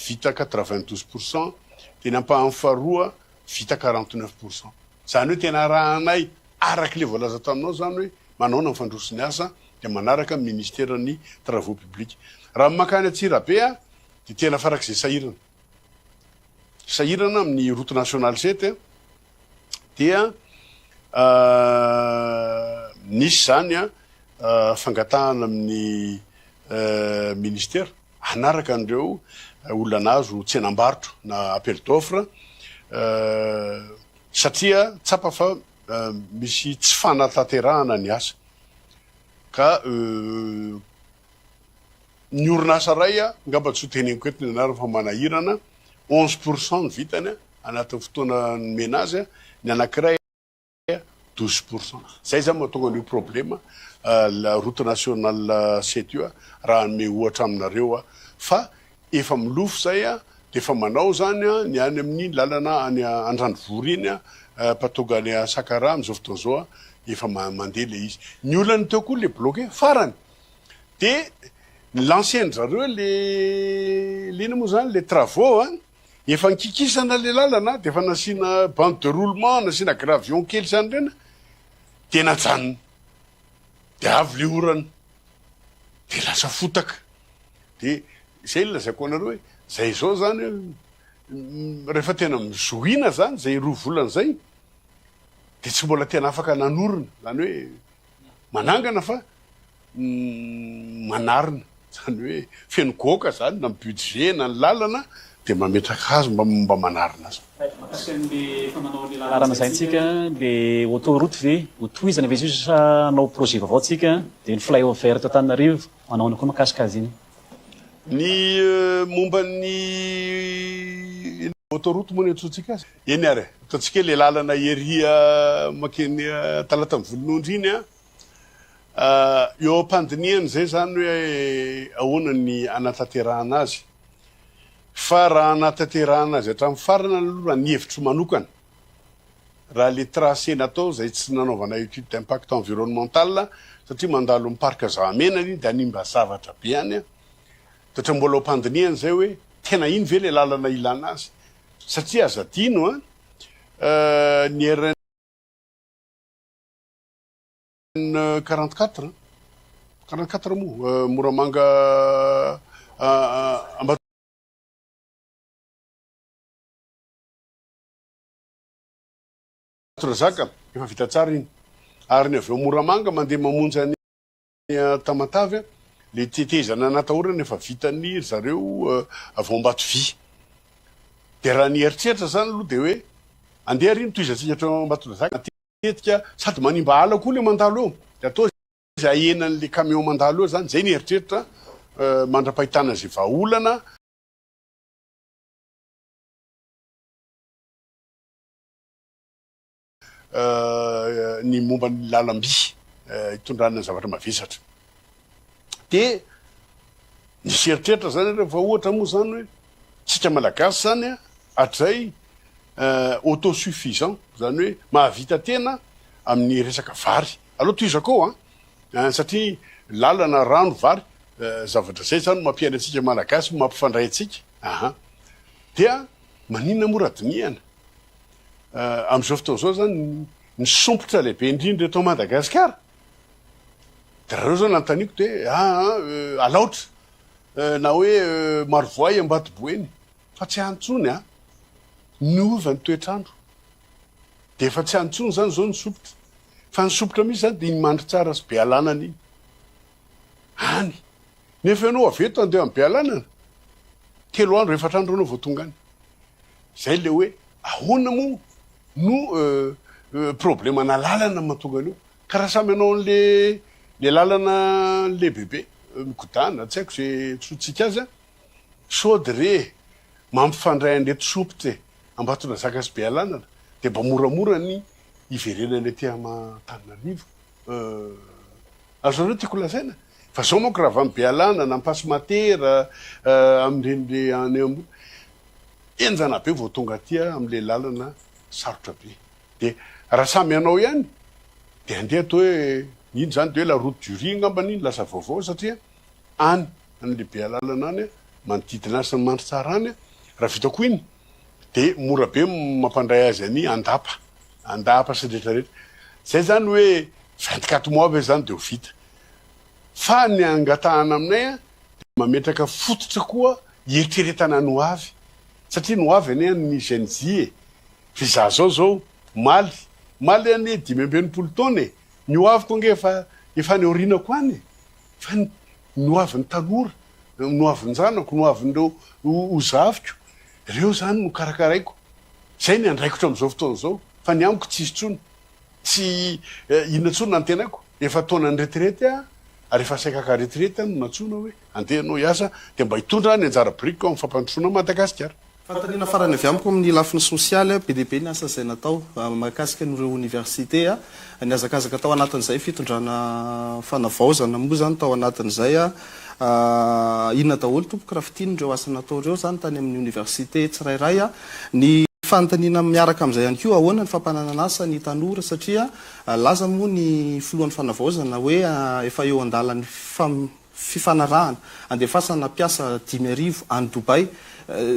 vita 92 pour cent dia ny ampahany faharoa vita 49 pour cent. Zany hoe tena arahanay araka ilay voalaza taminao zany hoe manaona ny fandroso ny asa dia manaraka ny ministeran'ny travaux publics. Raha ny mankany Antsirabe a dia tena farak'izay sahirana. Sahirana amin'ny route nationale sept a dia nisy zany a fangatahana amin'ny ministera hanaraka an'ireo olona nahazo tsenam-barotra na appel d'offre satria tsapa fa misy tsy fanatanterahana ny asa ka ny orinasa iray angamba tsy ho teneniko eto ny anarany fa manahirana 11 pour cent ny vitany anatin'ny fotoana nomena azy ny anankiray 12 pour cent. Zay zany mahatonga an'io problema la route nationale sept io raha hanome ohatra aminareo aho fa efa milofo zay de efa manao zany ny any amin'ny lalana any Andranovory iny mpatonga any Sakaraha amin'izao fotoana izao efa mandeha le izy. Ny olana teo koa le bloqué farany de ni-lancer-ndry zareo le le ina moa zany le travaux a. Efa nikikisana le lalana de efa nasiana bande de roulement, nasiana gravillon kely sy an'ireny de najanona. De avy le orana de lasa fotaka. De zay no lazaiko anareo hoe zay zao zany rehefa tena mizohiana zany zay roa volana zay de tsy mbola tena afaka nanorina, zany hoe manangana fa manarina, zany hoe feno goaka zany na ny budget na ny lalana dia mametraka hazo mba mba manarina azy. Mahakasika an'le efa manao an'le laharana izay tsika, le autoroute ve ho tohizana ve izy io sa hanao projet vaovao tsika, dia ny flyover eto Antananarivo manao ahoana koa mahakasika azy iny? Ny momba ny autoroute moa no iantsoantsika azy? Eny ary e, ataontsika hoe le lalana ery mankeny Talatan'ny iny an, Eo am-pandinihana izay izany hoe ahoana ny hanatanterahana azy. Fa raha hanatanterahana azy hatramin'ny farany aloha, raha ny hevitro manokana, raha le tracé natao izay tsy nanaovana étude d'impact environnemental satria mandalo amin'ny parc Zahamena iny dia hanimba zavatra be any an! Dia ohatran'ny mbola ao am-pandinihana izay hoe tena iny ve le lalana ilana azy satria aza adino an! ny RN 44 44 moa Moramanga Ambatondrazaka efa vita tsara iny ary ny avy eo Moramanga mandeha mamonjy any Tamatave le tetezana natahorana efa vitan'ny ry zareo avy ao Ambatovy dia raha ny eritreritra zany aloha dia hoe andeha ary iny tohizantsika hatreo Ambatondrazaka matetika sady manimba ala koa le mandalo eo dia atao izay ahenan'le camion mandalo eo zany zay ny eritreritra mandra-pahitana izay vahaolana. Ny momba ny lalam-by hitondrana ny zavatra mavesatra. Dia nisy eritreritra zany rehefa ohatra moa zany hoe tsika malagasy zany hatrizay auto-suffisant, zany hoe mahavita tena amin'ny resaka vary. Aleo tohizako ao an, satria lalana, rano, vary, zavatra zay zany no mampiaina antsika malagasy, mampifandray antsika. Aha. Dia maninona moa raha dinihana? Amin'izao fotoana izao izany ny sompitra lehibe indrindra eto Madagasikara dia raha ireo izao nanontaniako dia aa Alaotra na hoe Marovoay Ambatoboeny fa tsy any intsony an! Niova ny toetr'andro dia efa tsy any intsony izany izao ny sompitra fa ny sompitra mihitsy izany dia iny Mandritsara sy Bealanana iny any nefa ianao avy eto handeha any Bealanana telo andro efatra andro ianao vao tonga any. Zay le hoe ahoana moa no problème ana lalana mahatonga an'io? Ka raha samy hanao an'le le lalana lehibebe migodàna tsy haiko ze antsointsika azy an, sao de re mampifandray an'ireto sompitra e, Ambatondrazaka sy Bealanana de mba moramora ny hiverenany aty Antananarivo euh. Azonareo tiako lazaina? Fa zao manko raha avy any Bealanana, Ampasimatera, amin'ireny le any ambony, henjana be vao tonga aty amin'le lalana sarotra be. De raha samy hanao ihany de andeha atao hoe iny zany de hoe la route du riz angambany iny lasa vaovao satria any any le Bealalana any manodidina azy sy ny Mandritsara any raha vita koa iny de mora be mampandray azy any Andapa, Andapa sy ny rehetra rehetra. Zay zany hoe 24 mois ve zany de ho vita. Fa ny angatahana aminay dia mametraka fototra koa hieritreretana ny ho avy. Satria ny ho avy anie an'ny Gen Z e. Fa izaho zao zao omaly, omaly anie 65 taona e. Ny ho aviko ange efa efa any aorianako any e. Fa ny ny ho avin'ny tanora, ny ho avin-janako, ny ho avin'ireo ho zafiko, ireo izany no karakaraiko. Izay ny andraikitro amin'izao fotoana izao. Fa ny amiko tsisy intsony. Tsy inona intsony no antenaiko, efa taonan'ny retraite aho ary efa saika haka retraite aho no nantsoina hoe andeha ianao hiasa dia mba hitondra ny anjara birikiko amin'ny fampandrosoana an'i Madagasikara. Fanontaniana farany avy amiko amin'ny lafiny sosialy, be dia be ny asa izay natao mahakasika an'ireo oniversite, nihazakazaka tao anatin'izay fitondrana fanavaozana moa izany tao anatin'izay, inona daholo tompoko raha fintinina ireo asa natao ireo izany tany amin'ny oniversite tsirairay, ny fanontaniana miaraka amin'izay ihany koa ahoana ny fampananana asa ny tanora satria laza moa ny filohan'ny fanavaozana hoe efa eo andalan'ny fifanarahana andefasana mpiasa 5000 any Dubaï,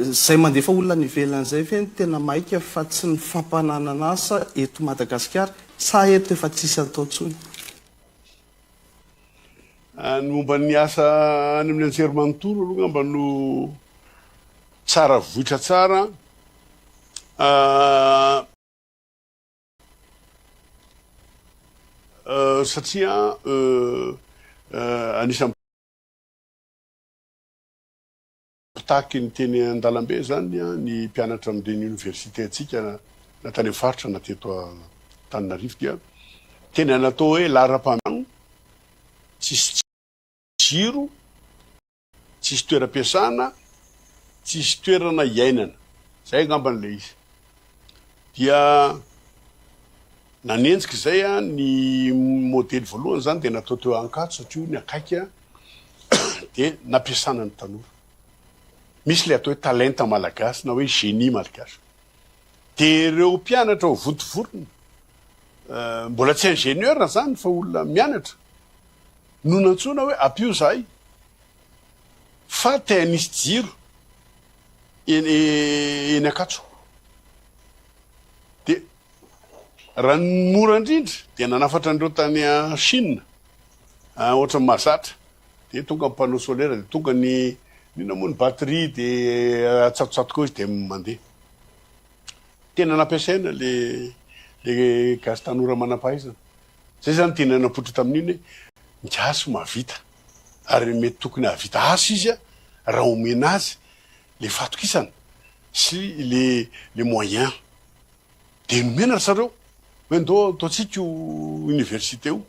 izay mandefa olona any ivelany izay ve no tena maika fa tsy ny fampananana asa eto Madagasikara sa eto efa tsisy atao intsony? Ny momba ny asa any amin'ny anjerimanontolo aloha angamba no tsara voitra tsara. Satria anisan'ny mpitaky ny teny an-dalambe izany ny mpianatra amin'ireny oniversite-ntsika na tany amin'ny faritra na teto Antananarivo dia tena natao hoe laharam-pahamehana, tsisy jiro, Tsisy toeram-piasana, tsisy toerana iainana. Zay angambany ilay izy. Dia nanenjika izay ny modely voalohany izany dia natao teo Ankatso satria io ny akaiky dia nampiasana ny tanora. Misy ilay atao hoe talenta malagasy na hoe génie malgache. Dia ireo mpianatra ao Vontovorona, mbola tsy ingénieur zany fa olona mianatra, no nantsoina hoe ampio zahay fa te hanisy jiro eny eny Ankatso. Dia raha ny mora indrindra dia nanafatra an'ireo tany Chine, ohatran'ny mahazatra, dia tonga ny panneau solaire dia tonga ny inona moa ny batterie dia atsatotsatoka eo izy dia mandeha. Tena nampiasaina le le gasy tanora manam-pahaizana. Zay zany tena napoitra tamin'iny hoe ny gasy mahavita ary mety tokony hahavita asa izy raha omena azy le fahatokisana sy le le moyen. Dia nomena ry zareo hoe ndao ataontsika io université io.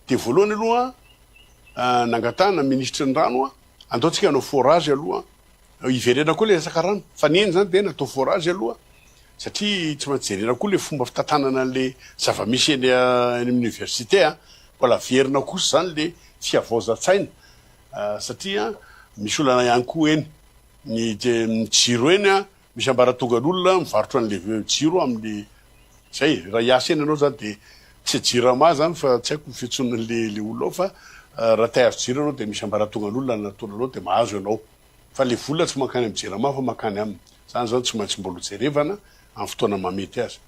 Dia voalohany aloha nangatahana minisitry ny rano andao tsika hanao forage aloha Hiverena koa ilay resaka rano. Fa ny eny izany dia natao forage aloha satria tsy maintsy jerena koa ilay fomba fitantanana an'ilay zava-misy eny amin'ny université a. Mbola averina kosa izany ilay fihavaozan-tsaina satria misy olana ihany koa eny. Ny jiro eny a, misy ambaratongan'olona mivarotra an'ilay jiro amin'ny izay e. Raha hiasa eny ianao izany dia tsy jirama izany fa tsy haiko ny fiantsoana an'ilay olona ao fa raha te hahazo jiro ianao dia misy ambaratongan'olona anatona anao dia mahazo ianao. Fa le vola tsy mankany am jirama fa mankany aminy. Zany zao tsy maintsy mbola ho jerevana am fotoana mahamety azy.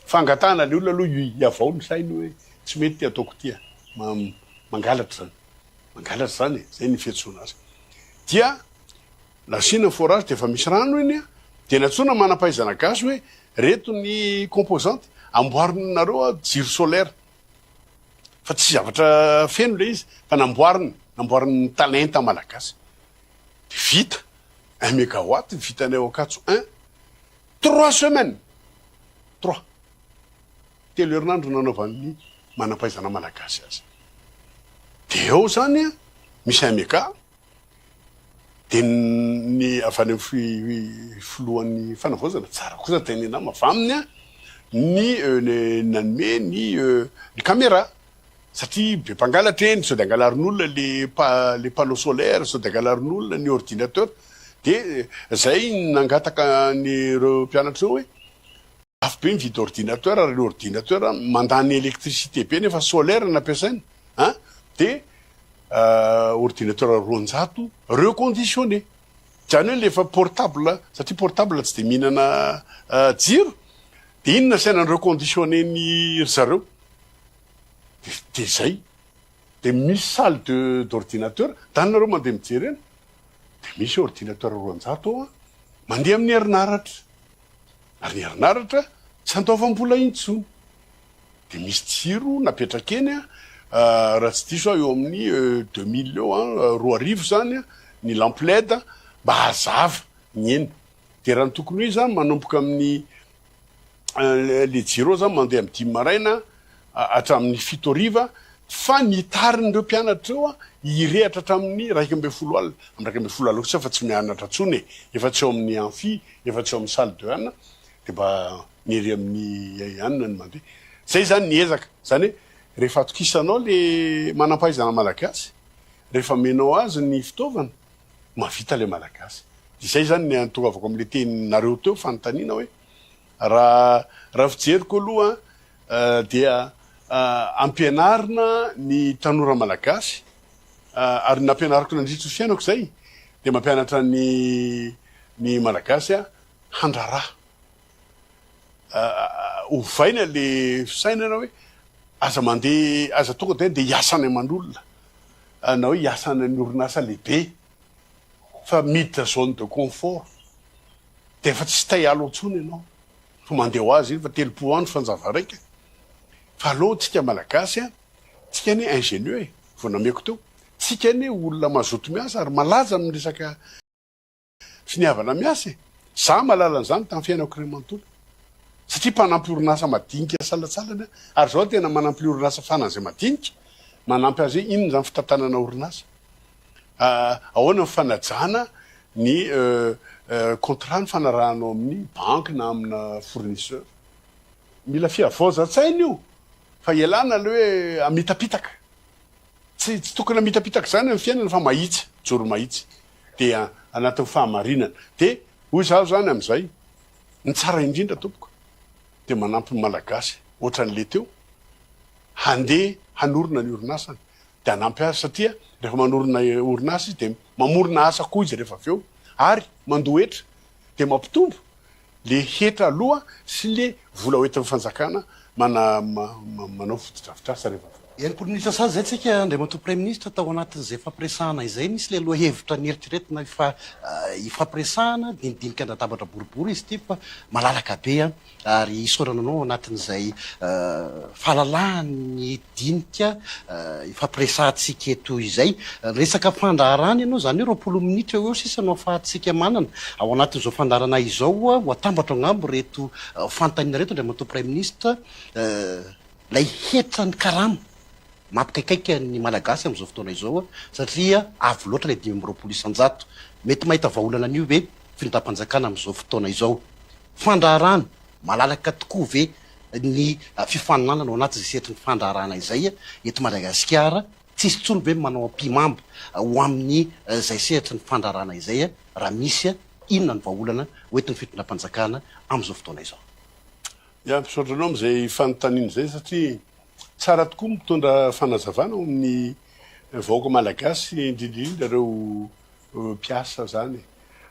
Fangatahana le olona aloha hihavao ny sainy hoe tsy mety ty ataoko ty a. Mangalatra zany. Mangalatra zany e. Zay ny fiantsoana azy. Dia nasiana forage dia efa misy rano iny a. Dia nantsoina manam-pahaizana gasy hoe reto ny composante amboarinareo jiro solaire. Fa tsy zavatra feno le izy fa namboarina, namboarin'ny talenta malagasy. De vita, un megawatt vitanay ao Ankatso un, trois semaines, trois, telo herinandro nanaovan'ny manam-pahaizana malagasy azy. De ao zany an, misy un mega, de ny avy any amin'ny filohan'ny fanavaozana, tsara kosa tenenina aminy, avy aminy an, ny nanome ny ny caméra. Satria be mpangalatra eny, sao dia angalarin'olona le le panneau solaire, sao dia angalarin'olona ny ordinateur. Dia zay nangataka an'ireo mpianatra ireo hoe lafo be mividy ordinateur ary le ordinateur mandany électricité be nefa solaire no ampiasaina an, dia ordinateur 200 reconditionné. Izany hoe le efa portable, satria portable tsy dia mihinana jiro, dia iny no nasaina ni-reconditionner-ny ry zareo. De de zay. De misy salle de d'ordinateur, dany nareo mandeha mijery eny, de misy ordinateur 200 ao an, mandeha amin'ny herinaratra. Ary ny herinaratra tsy andoavam-bola intsony. De misy jiro napetraka eny an, raha tsy diso aho eo amin'ny 2000 eo an, 2000 zany an, ny lampe led mba hazava ny eny. De raha ny tokony ho izy zany manomboka amin'ny le jiro zany mandeha amin'ny dimy maraina hatramin'ny fito hariva fa ny tarin'ireo mpianatra ireo hirehatra hatramin'ny 11 alina, amin'ny 11 alina kosa efa tsy mianatra intsony e, efa tsy ao amin'ny amphi, efa tsy ao amin'ny salle de anona dia mba ny ery amin'ny anona no mandeha. Zay zany ny ezaka, zany hoe rehefa atokisanao le manam-pahaizana malagasy, rehefa omenao azy ny fitaovana, mahavita le malagasy. Izay zany ny ahatongavako amin'le teninareo teo fanontaniana hoe Raha raha fijeriko aloha dia ampianarina ny tanora malagasy ary nampianariko nandritra ny fiainako izay dia mampianatra ny ny malagasy handraharaha. Ovaina le fisainana hoe aza mandeha aza tonga dia andeha hiasa any aman'olona na hoe hiasa any amin'ny orinasa lehibe fa miditra zone de confort. Dia efa tsy tay alo intsony ianao fa mandeha ho azy iny fa 30 andro fanjava raika. Fa aleo tsika malagasy an, tsika anie ingénieux e, vao nameko teo, tsika anie olona mazoto miasa ary malaza amin'ny resaka finiavana miasa e. Za mahalala an'izany tamin'ny fiainako iray manontolo. Satria mpanampy orinasa madinika salantsalany aho, ary zao aho tena manampy ny orinasa fanan'izay madinika, manampy azy hoe inona izany fitantanana orinasa. Ahoana ny fanajana ny contrat nifanarahanao amin'ny banky na amina fournisseur. Mila fihavaozan-tsaina io fa ialana le hoe hamitapitaka. Tsy tsy tokony hamitapitaka izany amin'ny fiainana fa mahitsy, mijoro mahitsy. Dia anatin'ny fahamarinana. Dia hoy izaho izany amin'izay, ny tsara indrindra tompoko. dia manampy ny Malagasy ohatran'le teo handeha hanorina ny orinasany dia hanampy azy satria rehefa manorina orinasa izy dia mamorona asa koa izy rehefa avy eo ary mandoa hetra dia mampitombo le hetra aloa sy le vola hoentin'ny fanjakana mana manao fotodrafitrasa rehefa avy eo. 60 minitra sasy izay tsika Andriamatoa Praiminisitra tao anatin'izay fampiresahana izay nisy ilay lohahevitra nieritreretina fa hifampiresahana, dinidinika an-databatra boribory izy ity fa malalaka be an! Ary isaorana anao ao anatin'izay fahalalahan'ny dinika ifampiresahantsika eto izay. Resaka fandaharana ianao, izany hoe 20 minitra eo ho eo sisa no ahafahantsika manana. Ao anatin'izao fandaharana izao, ho atambatro angamba ireto fanontaniana ireto Andriamatoa Praiminisitra, ilay hetran'ny karama mampikaikaika ny Malagasy amin'izao fotoana izao satria avo loatra ilay 25%. Mety mahita vahaolana an'io ve fitondram-panjakana amin'izao fotoana izao? Fandraharahana, malalaka tokoa ve ny fifaninanana ao anatin'izay sehatry ny fandraharahana izay eto Madagasikara? Tsisy intsony ve ny manao ampihimamba ho amin'izay sehatry ny fandraharahana izay? Raha misy, inona ny vahaolana hoentin'ny fitondram-panjakana amin'izao fotoana izao? Ya, misaotra anao amin'izay fanontaniana izay satria tsara tokoa mitondra fanazavana ao amin'ny vahoaka malagasy indrindra indrindra ireo mpiasa zany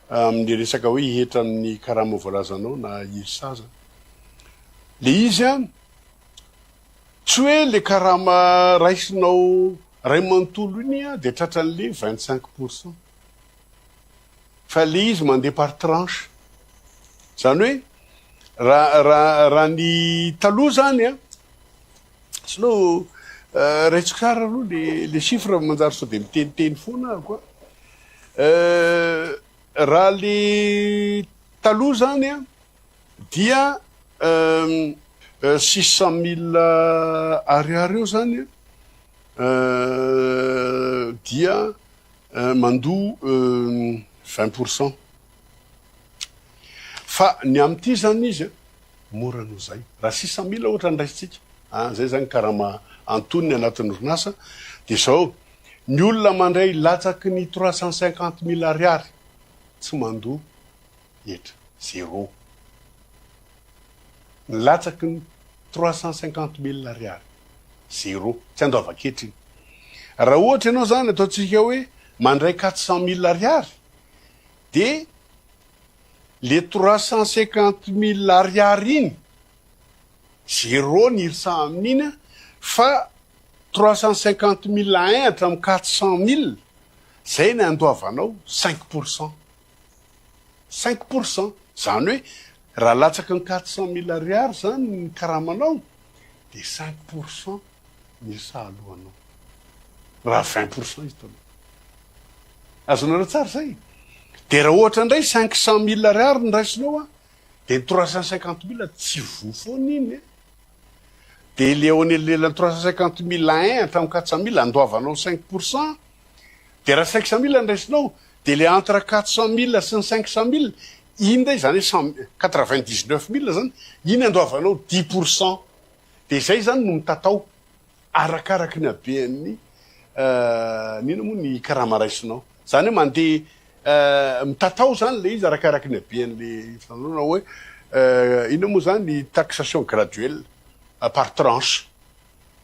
amin'ny resaka hoe hetra amin'ny karama voalazanao na IRSA zany. Le izy an, tsy hoe le karama raisinao ray manontolo iny an de tratran'le 25 pourcent fa le izy mandeha par tranche. Zany hoe raha raha raha ny taloha zany an, Sinon raisiko tsara aloha le le chiffre manjary sao de miteniteny foana aho koa. Raha le taloha zany an dia 600 000 ariary eo zany an dia mandoa 20 pourcent. Fa ny amin'ity zany izy an, mora noho izay. Raha 600 000 ohatra ny raisintsika, an, zay zany karama antonony anatin'ny orinasa, dia izao, ny olona mandray latsaky ny 350 000 ariary tsy mandoa hetra, zéro. Ny latsaky ny 350 000 ariary, zéro, tsy andoavan-ketra iny. Raha ohatra ianao zany ataontsika hoe mandray 400 000 ariary, dia le 350 000 ariary iny, zéro ny IRSA amin'iny fa 350 000 un hatramin'ny 400 000, zay ny andoavanao 5 pourcent. 5 pourcent, zany hoe raha latsaky ny 400 000 ariary zany ny karamanao dia 5 pourcent ny IRSA alohanao. Raha 20 pourcent izy taloha. Azonareo tsara zay? Dia raha ohatra indray 500 000 ariary no raisinao an, dia ny 350 000 tsy voa foana iny an. Dia le eo anelanelan'ny 350 000 un hatramin'ny 400 000 andoavanao 5 pourcent, dia raha 500 000 no raisinao, dia le entre 400 000 sy ny 500 000, iny indray izany hoe cent 99 000 zany, iny andoavanao 10 pourcent. Dia izay izany no mitatao arakaraky ny habean'ny ny inona moa ny karama raisinao. Izany hoe mandeha mitatao izany ilay izy arakaraky ny habean'ilay fitantanana hoe inona moa izany ny taxation graduelle par tranche.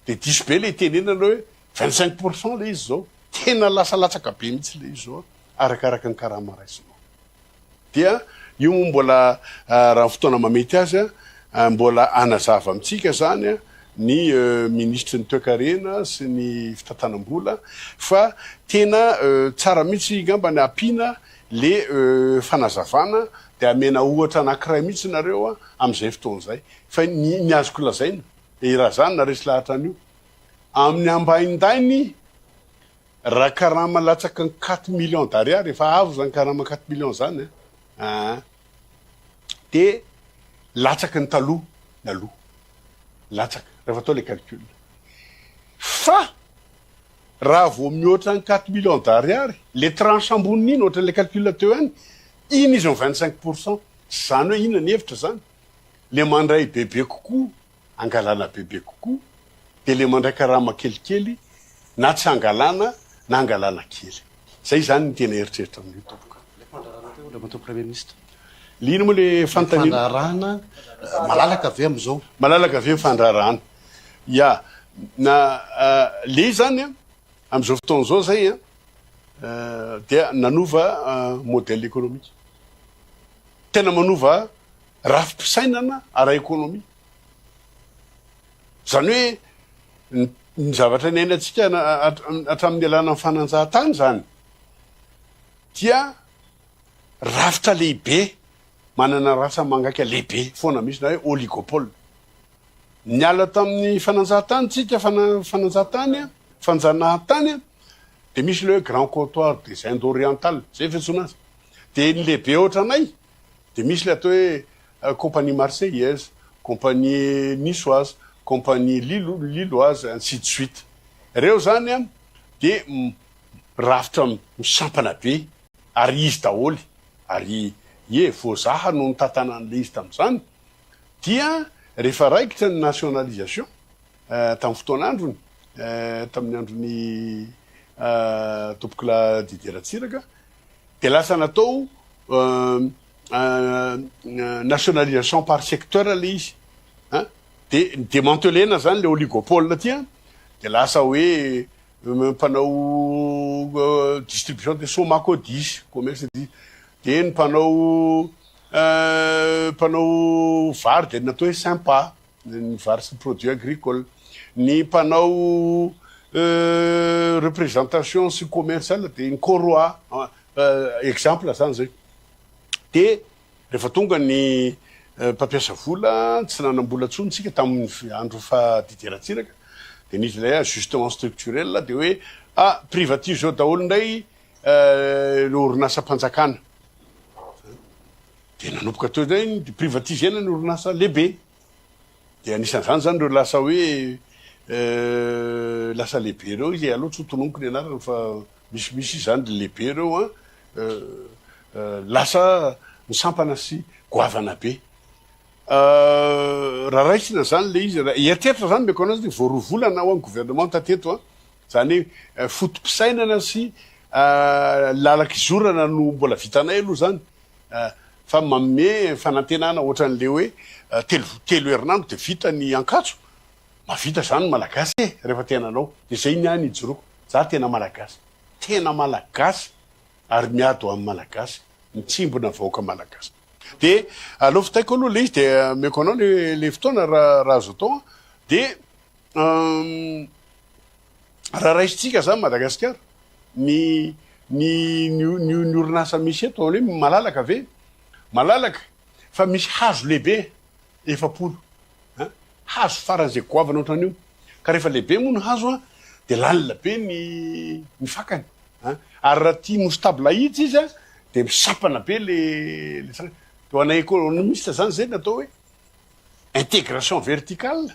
Dia diso be ilay itenenana hoe 25 pourcent ilay izy izao. Tena lasa latsaka be mihitsy ilay izy izao arakaraky ny karama raisinao. Dia io moa mbola raha ny fotoana mamety azy mbola hanazava amintsika izany ny minisitry ny toekarena sy ny fitantanam-bola fa tena tsara mihitsy angamba ny ampiana le fanazavana dia amena ohatra anankiray mihitsy nareo amin'izay fotoana izay fa ny ny azoko lazaina dia raha za no naharesy lahatra an'io amin'ny ambaindainy Raha karama latsaky ny quatre millions d'ariary, efa avo zany karama quatre millions zany an, aa de latsaky ny taloha ny aloha, latsaka rehefa atao le calcul. Fa raha vao mihoatra ny quatre millions d'ariary, le tranche amboniny iny ohatran'le calcul teo ihany, iny izy ny 25 pourcent, zany hoe inona ny hevitra zany? Le mandray bebe kokoa angalana bebe kokoa dia le mandray karama kelikely na tsy angalana na angalana kely. Zay izany ny tena eritreritra amin'io tompoko. Ilay fandrarana teo Andriamatoa Praiminisitra. Le ino moa le fanontaniana? Fandraharahana malalaka ve amin'izao? Malalaka ve ny fandraharahana? Ya, na le izy zany an, amin'izao fotoana izao zay an, dia nanova modèle économique. Tena manova rafi-pisainana ara-économie. Izany hoe ny zavatra niainantsika hatramin'ny nialana amin'ny fananjahantany izany dia rafitra lehibe manana rantsa-mangaika lehibe foana mihitsy na hoe oligopole. Niala tamin'ny fananjahantany tsika, fananjahantany, fanjanahantany dia misy ilay hoe grand comptoir des Indes orientales, izay fiantsoana azy. Dia ny lehibe ohatranay dia misy ilay atao hoe compagnie marseillaise, compagnie niçoise, compagnie lilloise, ainsi de suite. Ireo izany dia rafitra misampana be ary izy daholo ary ie voazaha no nitantana an'ilay izy tamin'izany dia rehefa raikitra ny nationalisation tamin'ny fotoan'androny tamin'ny andron'i Tompokolahy Didier Ratsiraka dia lasa natao nationalisation par secteur ilay izy an, dia ni-demantelena zany ilay oligopole ty an, dia lasa hoe mpanao distribution de Somacodis, commerce de, dia ny mpanao mpanao vary dia natao hoe Sympa, ny vary sy produits agricoles, ny mpanao représentation sy commercial dia ny Coroa, exemple zany zay. Dia rehefa tonga ny mpampiasa vola, tsy nanam-bola intsony tsika tamin'ny andro faha Didier Ratsiraka, dia nisy ilay ajustement structurel dia hoe ah privatiseo daholo indray ireo orinasam-panjakana. Dia nanomboka teo indray ny privatisena ny orinasa lehibe. Dia anisan'izany izany ireo lasa hoe lasa lehibe ireo izy, aleo tsy ho tononiko ny anarany fa misimisy izany ry lehibe ireo an, lasa misampana sy goavana be. Raha raisina izany ilay izy, raha eritreritra izany omeko anao izany vao roa volana aho ny gouvernement teto an, izany hoe foto-pisainana sy lalan-kizorana no mbola vitanay aloha izany fa manome fanantenana ohatran'le hoe telo telo herinandro dia vita ny Ankatso, mahavita izany ny Malagasy e, rehefa tena anao, dia izay ny ahy ny ijoroako, za tena Malagasy, tena Malagasy ary miady ho an'ny Malagasy, mitsimbina vahoaka Malagasy. Dia aleo vitaiko aloha le izy dia ameko anao le le fotoana raha raha azo atao an, dia Raha raisintsika zany Madagasikara, ny ny ny ny ny orinasa misy eto hoe malalaka ve? Malalaka fa misy hazo lehibe 40 an, hazo faran'izay goavana ohatran'io, ka rehefa lehibe moa ny hazo an dia lalina be ny ny fakany an, ary raha tia mousse-table ahitsy izy an dia misampana be le le sakany, dia ho anay économiste zany zay ny atao hoe intégration verticale.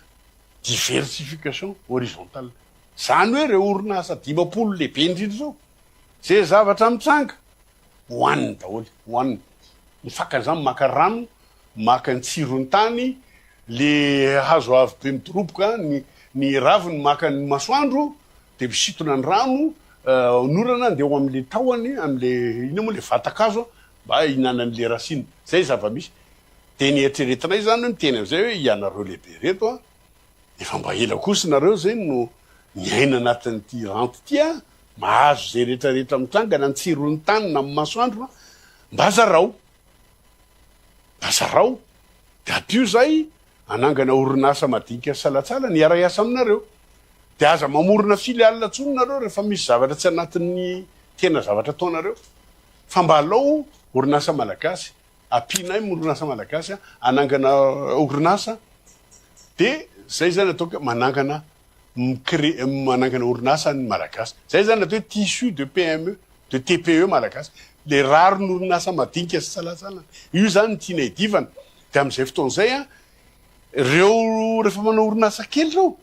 Diversification horizontale. Izany hoe ireo orinasa 50 lehibe indrindra izao, izay zavatra mitranga, hohaniny daholo, hohaniny. Ny fakany izany maka rano, maka ny tsiron'ny tany, le hazo avo be midoroboka, ny ny raviny maka ny masoandro, dia misintona ny rano, ny orana andeha ho amin'le tahony, amin'le inona moa le vatan-kazo mba hihinanan'le racine. Izay zava-misy. Dia ny eritreretinay izany hoe miteny amin'izay hoe ianareo lehibe ireto an, efa mba ela kosa nareo izay no miaina anatin'ity renty ity an, mahazo izay rehetra rehetra mitranga na ny tsiron'ny tany na ny masoandro an, mba zarao, mba zarao, dia ampio izay hanangana orinasa madinika sy salantsalany hiara-hiasa aminareo. Dia aza mamorona filiale intsony nareo rehefa misy zavatra tsy anatin'ny tena zavatra ataonareo fa mba alao orinasa malagasy Ampianay ny orinasa malagasy hanangana orinasa dia zay zany ataoko hoe manangana mi-cree manangana orinasa ny malagasy. Zay zany atao hoe tissu de PME, de TPE malagasy. Le rarin'ny orinasa madinika sy salantsalany. Io zany no tiana hiadivana. Dia amin'izay fotoana izay an, reo rehefa manao orinasa kely reo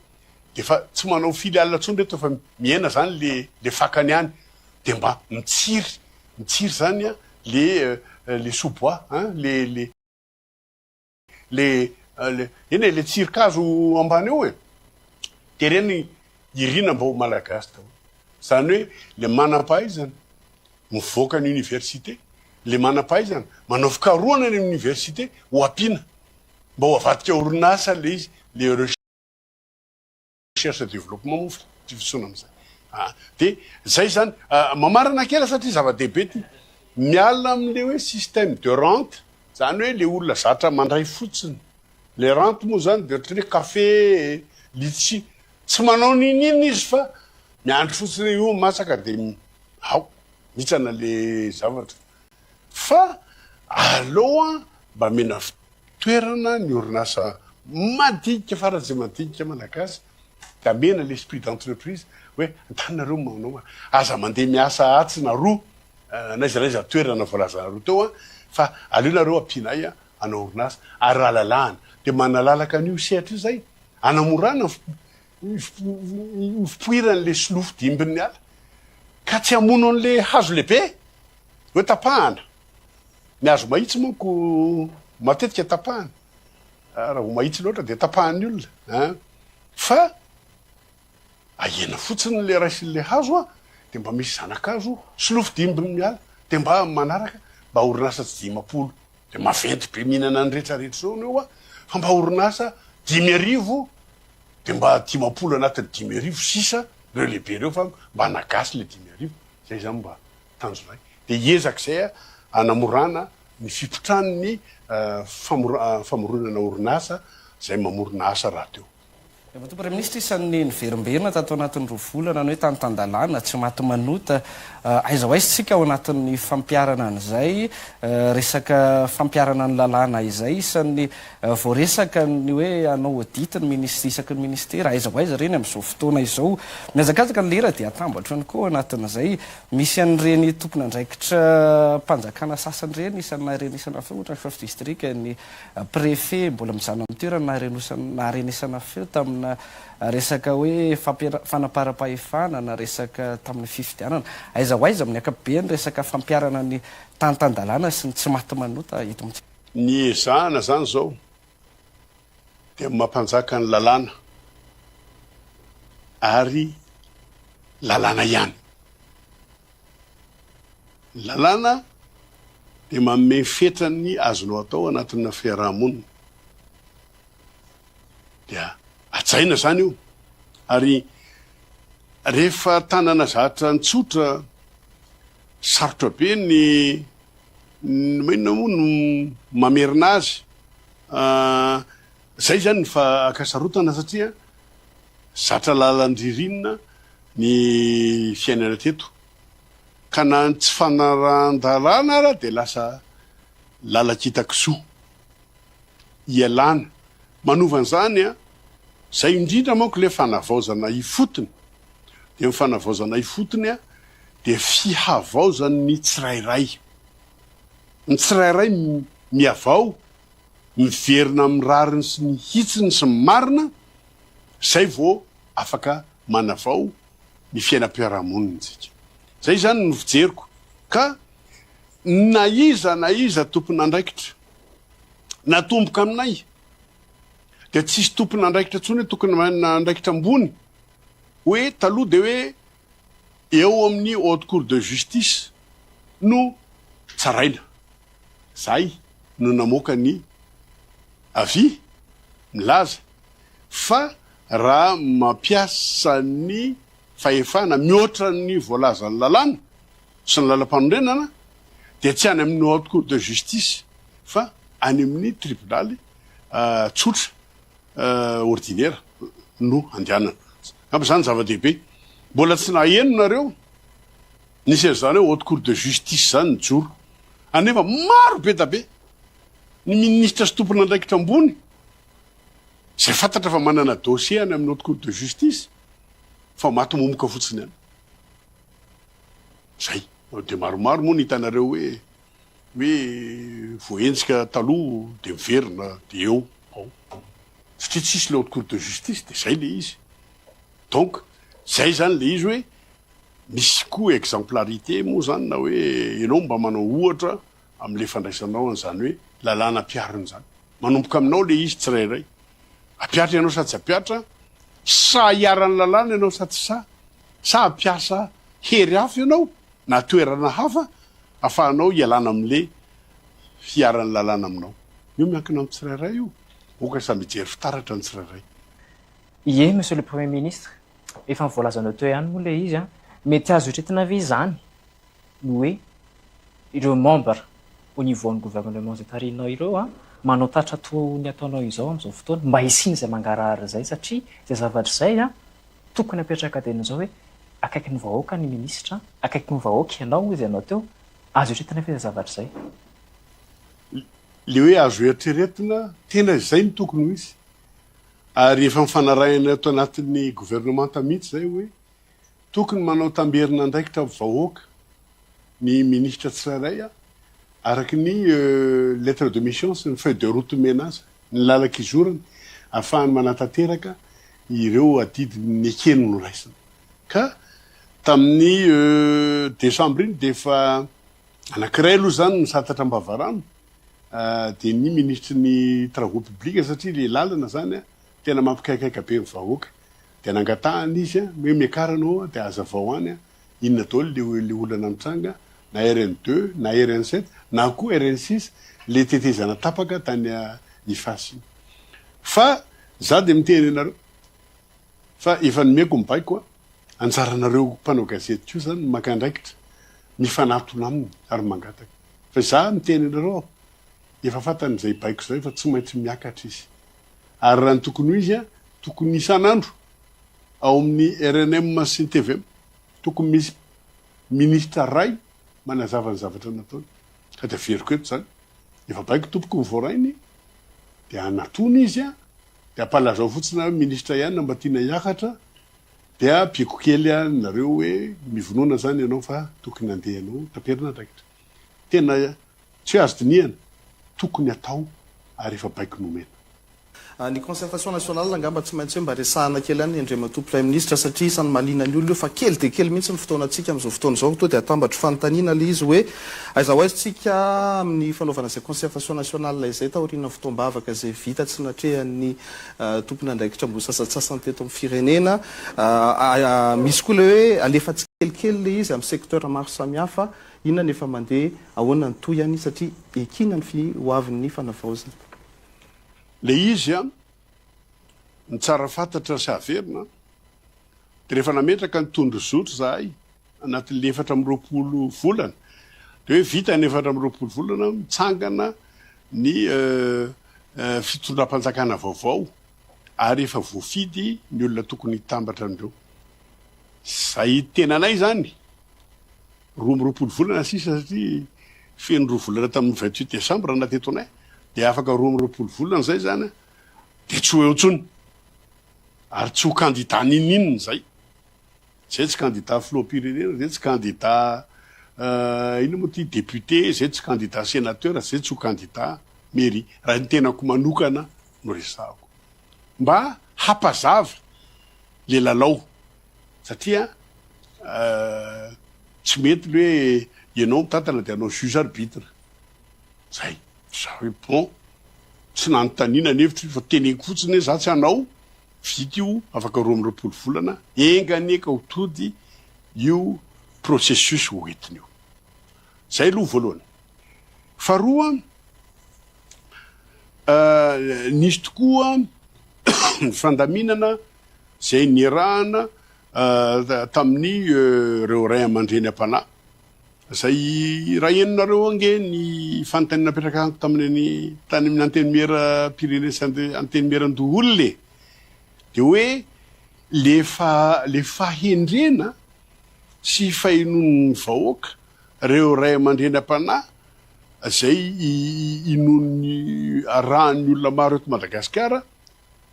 dia efa tsy manao filiale intsony reto fa mihena zany le le fakany any. Dia mba mitsiry Mitsiry zany an le le sous bois an le le le le eny e le tsirin-kazo ambany eo e! De ireny irina mba ho malagasy daholo. Zany hoe le manam-pahaizana mivoaka ny université. Le manam-pahaizana, manao fikarohana any amin'ny université ho ampiana mba ho avadika orinasa le izy, le recherche développement moa fifosoana amin'izay. Ah, de zay zany, mamarana kely satria zava-dehibe ty, miala amin'le hoe système de rente, zany hoe le olona zatra mandray fotsiny, le rente moa zany de ohatran'ny hoe café, litchi, tsy manao n'inon'inona izy fa miandry fotsiny hoe io masaka de ao. Mitsana le zavatra fa aleo an mba mena toerana ny orinasa madinika faran'izay madinika malagasy de amena l'esprit d'entreprise hoe andany nareo manao aza mandeha miasa atsy na roa n'aiza n'aiza toerana voalazanareo teo an fa aleo nareo ampianay hanao orinasa ary raha lalahana de manalalaka an'io sehatra io zay anamorana ny fipoiran'ilay solofo dimbin'ny ala ka tsy hamono an'ilay hazo lehibe hoe tapahana. Ny hazo mahitsy manko matetika tapahana, raha vao mahitsy loatra dia tapahan'ny olona an! Fa ahena fotsiny ilay raisin'ilay hazo an, dia mba misy zana-kazo solofo dimbin'ny ala dia mba manaraka mba orinasa tsy 50 dia maventy be mihinana ny retraretra izao ny eo an, fa mba orinasa 5000 Dia mba 50 anatin'ny 5000 sisa ireo lehibe ireo fa mba hanagasy ilay 5000. Izay izany mba tanjonay. Dia hiezaka izay hanamorana ny fipotran'ny famoronana orinasa izay mamorona asa rahateo. Andriamatoa Praiminisitra, isan'ny niverimberina tato anatin'ny roa volana ny hoe tany tan-dalàna, tsy maty manota. Aiza ho aiza isika ao anatin'ny fampiharana an'izay resaka fampiharana ny lalàna izay? Isan'ny Voaresaka ny hoe hanao audit ny minisitera isaky ny minisitera, aiza ho aiza ireny amin'izao fotoana izao. Mihazakazaka ny lera dia atambatro ihany koa ao anatin'izay. Misy an'ireny tompon'andraikitra mpanjakana sasany ireny, isan'ny naharenesana feo ohatra ny chef district, ny préfet mbola mijanona amin'ny toerany naharenesana feo tamina resaka hoe fanaparam-pahefana na resaka tamin'ny fifidianana. Aiza ho aiza amin'ny ankapobeny resaka fampiharana ny tany tan-dalàna sy ny tsy maty manota eto amintsika? Ny ezahana zany zao dia mampanjaka ny lalàna ary lalàna ihany. Ny lalàna dia manome ny fetran'ny azonao atao anatina fiaraha-monina. Dia hajaina zany io. Ary rehefa tanana zatra nitsotra sarotra be ny Inona moa no mamerina azy? Zay zany ny fankasarotana satria zatra lalan-dririnina ny fiainana teto. Ka na ny tsy fanarahan-dalàna ara dia lasa lalan-kita-kisoa ialana. Manova an'izany an, zay indrindra manko le fanavaozana ifotony. Dia ny fanavaozana ifotony an, dia fihavaozan'ny tsirairay. Ny tsirairay mihavao, miverina amin'ny rariny sy ny hitsiny sy ny marina, izay vao afaka manavao ny fiainam-piarahamonina isika. Izay izany no fijeriko. Ka na iza na iza tompon'andraikitra, natomboka aminay, dia tsisy tompon'andraikitra intsony hoe tokony manana andraikitra ambony, hoe taloha dia hoe eo amin'ny haute cour de justice no tsaraina. Zay no namoaka ny avis milaza fa raha mampiasa ny fahefana mihoatra ny voalazan'ny lalàna sy ny lalampanorenana dia tsy any amin'ny haute cour de justice fa any amin'ny tribonaly tsotra ordinaire no andehanana. Angamba izany zava-dehibe. Mbola tsy naheno nareo nisy an'izany hoe haute cour de justice izany nijoro. Anefa maro be da be ny minisitra sy tompon'andraikitra ambony izay fantatra fa manana dossier any amin'ny haute cour de justice fa maty momoka fotsiny any. Zay. Dia maromaro moa ny hitanareo hoe hoe voahenjika taloha dia miverina dia eo ao. Satria tsisy le haute cour de justice dia zay le izy. Donc zay zany le izy hoe misy koa exemplarité moa zany na hoe ianao mba manao ohatra amle fandraisanao an'izany hoe lalàna ampiharina izany. Manomboka aminao le izy tsirairay. Ampiatra ianao sa tsy ampiatra? Sa hiharan'ny lalàna ianao sa tsy sahy? Sa hampiasa hery hafa ianao na toerana hafa? afahanao hialana amin'le fiharan'ny lalàna aminao. Io miankina amin'ny tsirairay io, aoka samy hijery fitaratra ny tsirairay. Ie Monsieur le Premier Ministre, efa voalazanao teo ihany moa ilay izy an, mety azo eritreretina ve izany ny hoe ireo membres au niveau ny gouvernement izay tarihinao ireo an, manao tatra toa ny ataonao izao amin'izao fotoana, mba hisian'izay mangarahara izay satria izay zavatra izay an, tokony apetraka dieny izao hoe akaiky ny vahoaka ny minisitra, akaiky ny vahoaka ianao hoy izy ianao teo, azo eritreretina ve izay zavatra izay? Le hoe azo eritreretina, tena izay no tokony ho izy. Ary efa nifanarahina ato anatin'ny governemanta mihitsy izay hoe tokony manao tamberin'andraikitra amin'ny vahoaka ny minisitra tsirairay araka ny lettre de mission sy ny feuille de route omena azy, ny lalan-kizorany ahafahany manatanteraka ireo adidy nekeny noraisina. Ka tamin'ny desambra iny dia efa anankiray aloha izany no santatra am-bavarano dia ny minisitry ny travaux publics satria ilay lalana izany tena mampikaikaika be ny vahoaka. Dia nangatahana izy hoe miakara anao dia hazavao any inona daholo ilay olana mitranga na RN deux na RN sept na koa RN six ilay tetezana tapaka tany Ifasy iny. Fa za dia miteny anareo fa efa nomeko ny baiko a, anjaranareo mpanao gazety koa zany ny maka andraikitra mifanatona aminy ary mangataka. Fa za miteny anareo aho efa fantany izay baiko izay fa tsy maintsy miakatra izy. Ary raha ny tokony ho izy tokony isan'andro ao amin'ny rnm sy ny tvm tokony misy minisitra ray manazava ny zavatra nataony. Ka dia averiko eto izany, efa baiko tompoko ny voarainy dia hanatona izy dia ampalazao fotsiny hoe minisitra ihany no mba tiana hiakatra dia ampiako kely nareo hoe mivonona izany ianao fa tokony handeha ianao taperina andraikitra. Tena tsy hoe azo dinihana, tokony atao ary efa baiko nomena. Ny concertation nationale angamba tsy maintsy hoe mba resahana kely ihany Andriamatoa Praiminisitra satria isan'ny mahaliana ny olona io fa kely dia kely mihitsy ny fotoanantsika amin'izao fotoana izao. Toa dia atambatro fanontaniana ilay izy hoe aiza ho aiza tsika amin'ny fanaovana izay concertation nationale izay taorian'ny fotoam-bavaka izay vita tsy natrehan'ny tompon'andraikitra ambony sasantsasany teto amin'ny firenena. Misy koa ilay hoe alefa tsikelikely ilay izy amin'ny secteur maro samihafa. Inona no efa mandeha, ahoana ny tohiny satria ekena ny hoavin'ny fanavaozana. Le izy an, ny tsara fantatra sy averina de rehefa nametraka ny tondrozotra zahay anatin'le 24 volana de hoe vita ny 24 volana mitsangana ny fitondram-panjakana vaovao ary efa voafidy ny olona tokony hitambatra an'ireo. Zay tenanay zany 22 volana sisa satria feno roa volana tamin'ny 28 décembre na teto anay dia afaka 22 volana izay zany dia tsy ho eo intsony ary tsy ho candidat n'inon'inona izay. Zay tsy candidat filoham-pirenena, zay tsy candidat inona moa ity député, zay tsy candidat sénateur, zay tsy ho candidat mairie. Raha ny tenako manokana no resahako. Mba hampazava le lalao satria tsy mety le hoe ianao mitantana dia hanao juge arbitre. Zay. Za hoe bon, tsy nanontaniana ny hevitro fa teneniko fotsiny hoe za tsy hanao, vita io afaka 22 volana, enga anie ka ho tody io processus ho entiny io. Zay aloha voalohany. Faharoa, nisy tokoa ny fandaminana izay niarahana tamin'ny ireo ray aman-dreny am-panahy izay raha henonareo ange ny fanontaniana napetraka tamin'ny tany amin'ny antenimieram-pirenena sy antenimieran-doholona e, dia hoe le fa le fahendrena sy fahenoan'ny vahoaka ireo ray aman-dreny am-panahy izay inoan'ny arahan'ny olona maro eto Madagasikara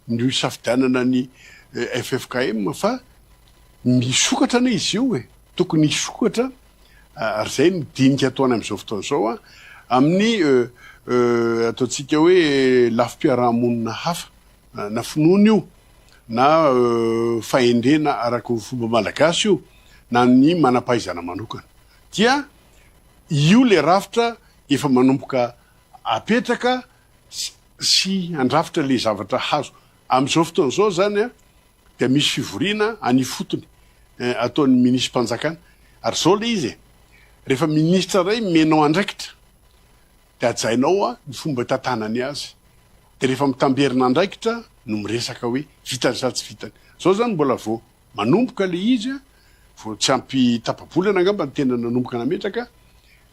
no isafidianana ny ffkm fa misokatra anie izy io e, tokony hisokatra ary izay no dinika ataonay amin'izao fotoana izao an, amin'ny ataontsika hoe lafim-piarahamonina hafa na finoana io na fahendrena araka ny fomba malagasy io na ny manam-pahaizana manokana dia io le rafitra efa manomboka apetraka sy handrafitra ilay zavatra hazo. Amin'izao fotoana izao izany dia misy fivoriana any ifotony ataon'ny minisitrim-panjakana. Ary izao ilay izy e, Rehefa ministra iray omenao andraikitra dia hajainao ny fomba itantanany azy. Dia rehefa mitamberina andraikitra no miresaka hoe vitany sa tsy vitany. Izao izany mbola vao manomboka ilay izy, vao tsy ampy tapa-bolana angamba ny tena nanomboka nametraka.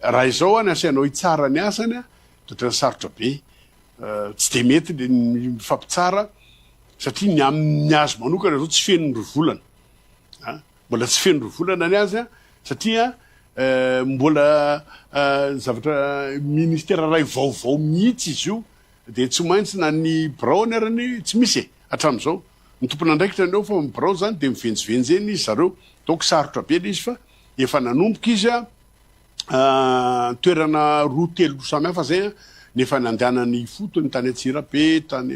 Raha izao ny asainao hitsara ny asany dia ohatran'ny sarotra be. Tsy dia mety ny mifampitsara satria ny amin'ny azy manokana izao tsy feno ny roa volana. Mbola tsy feno roa volana ny azy satria mbola zavatra ministera iray vaovao mihitsy izy io dia tsy maintsy na ny biraony ary anie tsy misy e hatramin'izao. Ny tompon'andraikitra ny eo fa ny birao izany dia mivenjivenjy eny izy zareo donc sarotra be ilay izy fa efa nanomboka izy toerana roa telo samy hafa zay ny efa nandehanany ifotony tany Antsirabe, tany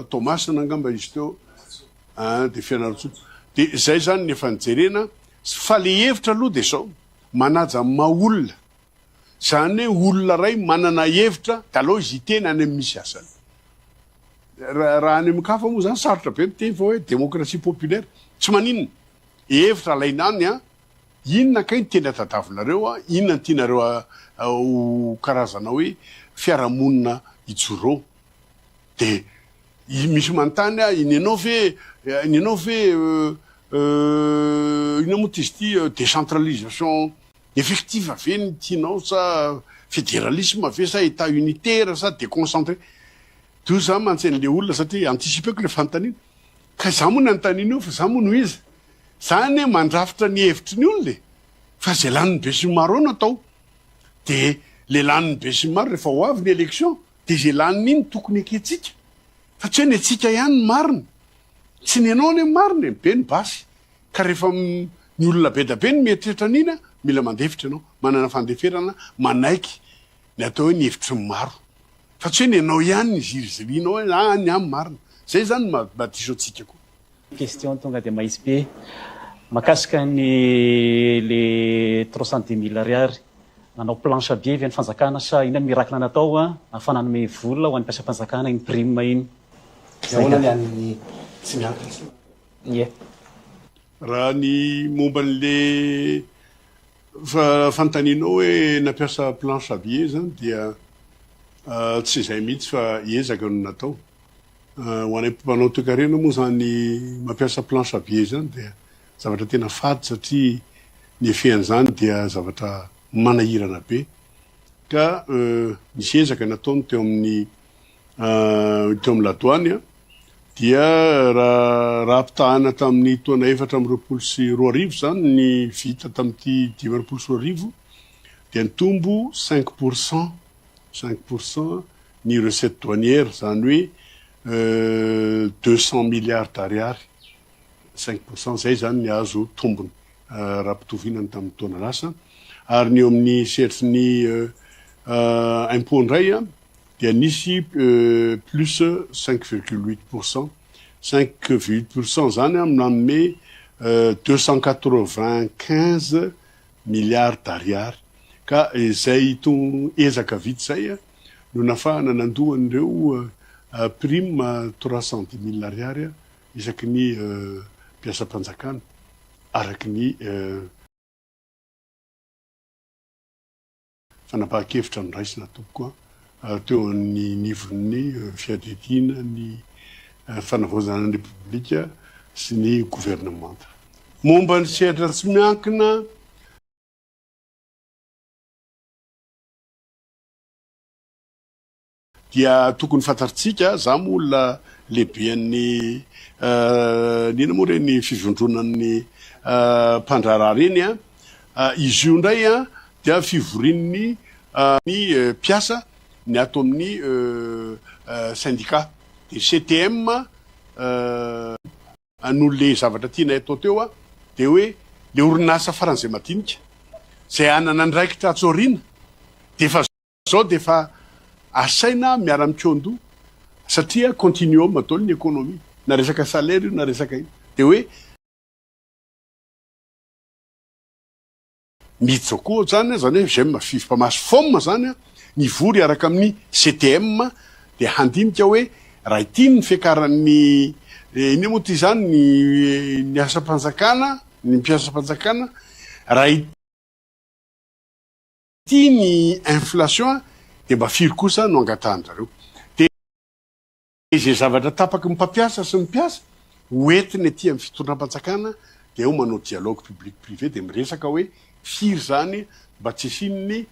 Toamasina angamba izy teo dia Fianarantsoa. Dia zay zany ny efa nijerena fa le hevitra aloha dia zao, manaja ny maha olona, zany hoe olona ray manana hevitra dia aleo izy hiteny any amin'ny misy azy any. Raha any amin-kafa moa zany sarotra be miteny fa hoe démocratie populaire, tsy maninona, hevitra alaina any an, Inona kay ny tena tadavinareo a? Inona no tianareo ho karazana hoe fiarahamonina hijoro eo? De misy manontany ahy, ny anao ve, ny anao ve inona moa ty izy ity, décentralisation effective ve ny tianao sa fédéralisme ve sa état unitaire sa déconcentré? De hoy za mantsy an'le olona satria anticiper-ko le fanontaniana, Ka za moa nanontaniana io fa za moa no iza? Za anie mandrafitra ny hevitry ny olona e! Fa ze lanin'ny besinimaro eo no atao. De le lanin'ny besinimaro rehefa ho avy ny election de ze laniny iny tokony ekentsika. Fa tsy hoe ny antsika ihany no marina. Tsy ny anao anie no marina e! Be ny basy. Ka rehefa ny olona be da be no mieritreritra an'iny an, mila mandefitra ianao. Manana fandeferana, manaiky ny atao hoe ny hevitry ny maro. Fa tsy hoe ny anao ihany ny zirizirianao hoe ah ny ahy marina. Zay zany no maha diso antsika koa. Question tonga dia mahitsy be makasika ny le 310 mille ariary. Nanao planche à billets ve ny fanjakana sa inona ny miracle natao ahafahana nanome vola ho an'ny mpiasam-panjakana iny prime iny? Dia ahoana ny an'ny tsy miankina? Ie. Raha ny momba an'le fanontanianao hoe nampiasa planche à billets zany dia tsy izay mihitsy fa ezaka no natao. Ho anay mpanao toekarena moa zany mampiasa planche à billets zany dia zavatra tena fady satria ny effet an'izany dia zavatra manahirana be ka nisy ezaka nataony teo amin'ny teo amin'ny ladoany dia raha raha ampitahana tamin'ny taona 2024 izany ny vita tamin'ity 2025 dia nitombo 5 % 5 % ny recette douanière izany hoe 200 milliards d'ariary 5 % izay izany ny azo tombony raha ampitoviana ny tamin'ny taona lasa ary ny eo amin'ny sehatry ny impôt indray dia nisy plus 5,8 %, 5,8 % izany nanome 295 milliards d'ariary ka izay ezaka vita izay no nafahana nandoa an'ireo prime 310 mille ariary isaky ny mpiasam-panjakana araka ny Fanapahan-kevitra noraisina tompoko teo amin'ny nivon'ny fiadidiana ny fanavaozana ny Repoblika sy ny governemanta. Momba ny sehatra tsy miankina, dia tokony fantatritsika, za moa olona lehiben'ny inona moa ireny fivondronan'ny mpandraharaha ireny an, izy io indray an dia fivorian'ny ny mpiasa ny ato amin'ny syndicat, dia CTM noho le zavatra tianay atao teo an, dia hoe le orinasa faran'izay madinika izay hanana andraikitra atsy aoriana dia efa Zao dia efa asaina miara mikaondoha satria continuum daholo ny economie na resaka salaire io na resaka ino dia hoe miditra koa zany zany hoe gem fivmpamaso fom zany nivory hiaraka amin'ny CTM dia handinika hoe raha ity ny fiakaran'ny inona moa ty zany ny ny asam-panjakana ny mpiasam-panjakana raha. Ity ny inflation dia mba firy kosa no angatahan-drareo. Dia izay zavatra tapaky ny mpampiasa sy ny mpiasa ho entiny aty amin'ny fitondram-panjakana dia eo manao dialogue public privé dia miresaka hoe firy izany mba tsy hisian'ny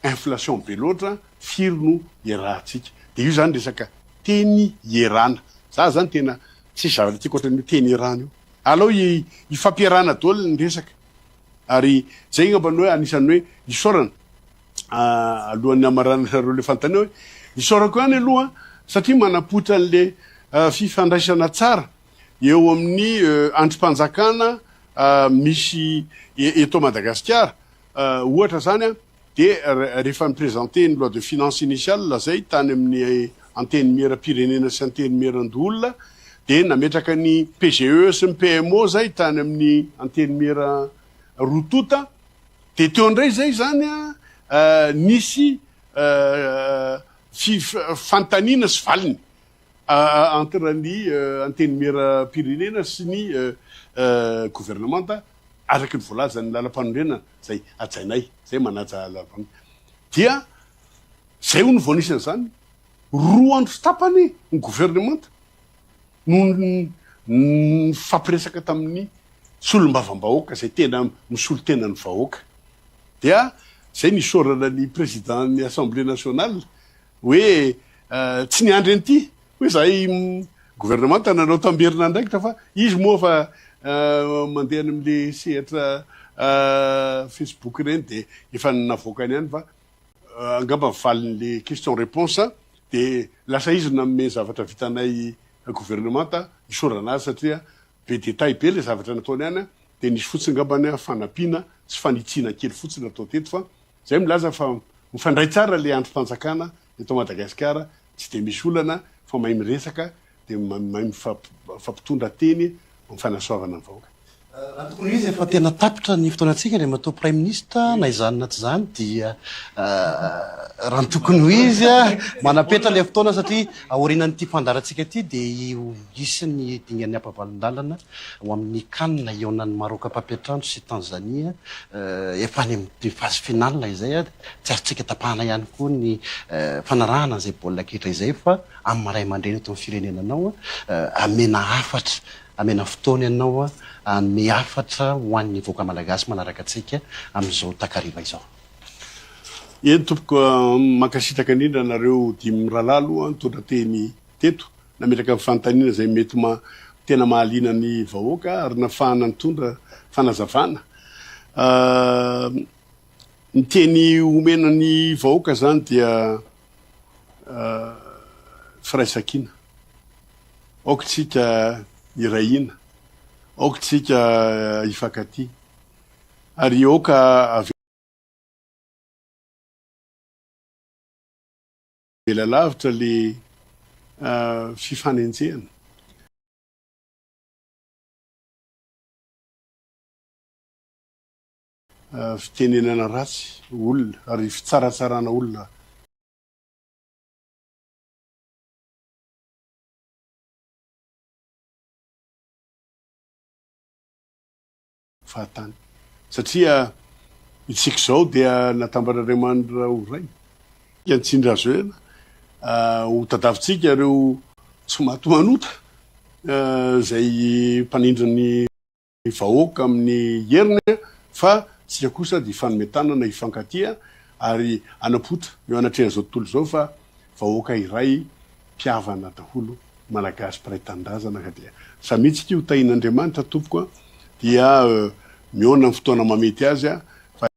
inflation be loatra, firy no iarahantsika. Dia io izany resaka teny ierana. Za izany tena tsisy zavatra tiako ohatran'io teny ierana io. Alao hifampiarahana daholo ny resaka. Ary zay angamba no hoe anisan'ny hoe isaorana alohan'ny hamarananareo le fanontaniana hoe isaorako ihany aloha satria manapoitra an'le fifandraisana tsara eo amin'ny andrim-panjakana misy eto Madagasikara. Ohatra zany an, dia rehefa ni-presenter ny loi de finance initiale zay tany amin'ny antenimieram-pirenena sy antenimieran-doholona dia nametraka ny PGE sy ny PMO zay tany amin'ny antenimiera roa tonta dia teo indray zay zany nisy fanontaniana sy valiny entre ny antenimieram-pirenena sy ny governemanta araka ny voalazan'ny lalampanorenana izay hajainay, izay manaja lalampanorenana dia izay hono vao nisy an'izany roa andro sy tapany ny governemanta no nifampiresaka tamin'ny solombavambahoaka izay tena misolo tena ny vahoaka dia izay nisaorana ny président ny assemblée nationale hoe tsy niandry an'ity hoe zahay gouvernemanta nanao tamberina andraikitra fa izy moa fa mandeha any amin'le sehatra Facebook ireny dia efa navoakany ihany fa angamba valin'le question réponse dia lasa izy no nanome ny zavatra vitanay gouvernemanta isaorana azy satria be détail be le zavatra nataony any dia nisy fotsiny angambany fanampiana sy fanitsiana kely fotsiny natao teto fa Zay milaza fa mifandray tsara le andrim-panjakana eto Madagasikara, tsy dia misy olana fa mahay miresaka dia mahay mifampitondra teny amin'ny fanasoavana ny vahoaka. Raha tokony ho izy efa tena tapitra ny fotoanantsika Andriamatoa Praiminisitra, na izany na tsy izany dia raha ny tokony ho izy manapetra ilay fotoana satria aorianan'ity fandaharantsika ity dia hisy ny dingan'ny ampavalon-dalana ho amin'ny Can hihaonan'i Maroc mpampiantrano sy Tanzania efa any amin'ny phase finale izay ary tsy azontsika tapahana ihany koa ny fanarahana an'izay baolina kitra izay fa amin'ny maha ray aman-dreny eto amin'ny firenena anao amena hafatra, amena fotoana ianao hanome hafatra ho an'ny vahoaka malagasy manaraka antsika amin'izao takariva izao. Eny tompoko, mankasitraka indrindra anareo dimy mirahalahy aloha nitondra teny teto Nametraka ny fanontaniana izay mety maha tena mahaliana ny vahoaka ary nafahana nitondra fanazavana. Ny teny omena ny vahoaka izany dia firaisankina. Aoka isika hiray hina, aoka isika hifankatia ary aoka Avela lavitra le fifanenjehana. Fitenenana ratsy olona ary fitsaratsarana olona. Fahatany. Satria isika izao dia natamban'Andriamanitra ho Ray. Ny tsindry azo ela, ho tadavintsika ireo tsy maty manota izay mpanindry ny vahoaka amin'ny heriny fa isika kosa dia hifanome tanana, hifankatia ary hanapoitra eo anatrehan'izao tontolo izao fa vahoaka iray mpihavana daholo Malagasy mpiray tanindrazana ka dia samia tsika ho tahin'Andriamanitra tompoko a dia mihaona amin'ny fotoana mamety azy a fa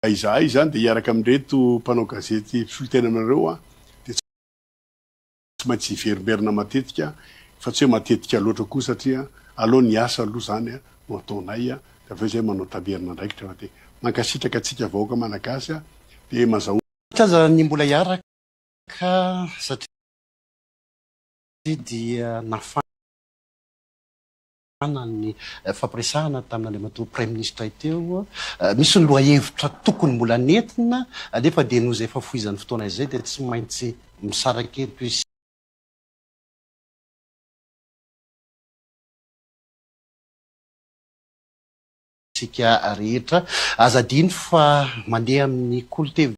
izahay izany dia hiaraka amin'ireto mpanao gazety mpisolo tena aminareo a dia tsy maintsy hiverimberina matetika fa tsy hoe matetika loatra koa satria aleo ny asa aloha izany no ataonay dia avy eo izay manao tamberina andraikitra fa dia mankasitraka antsika vahoaka malagasy dia mazahoa Aza ny mbola hiaraka satria dia nafana ny fampiresahana tamin'Andriamatoa Praiminisitra teo. Misy ny lohahevitra tokony mbola nentina nefa dia noho izay fahafohizan'ny fotoana izay dia tsy maintsy misaraka eto isika. Isika rehetra. Aza adino fa mandeha amin'ny Kolo TV.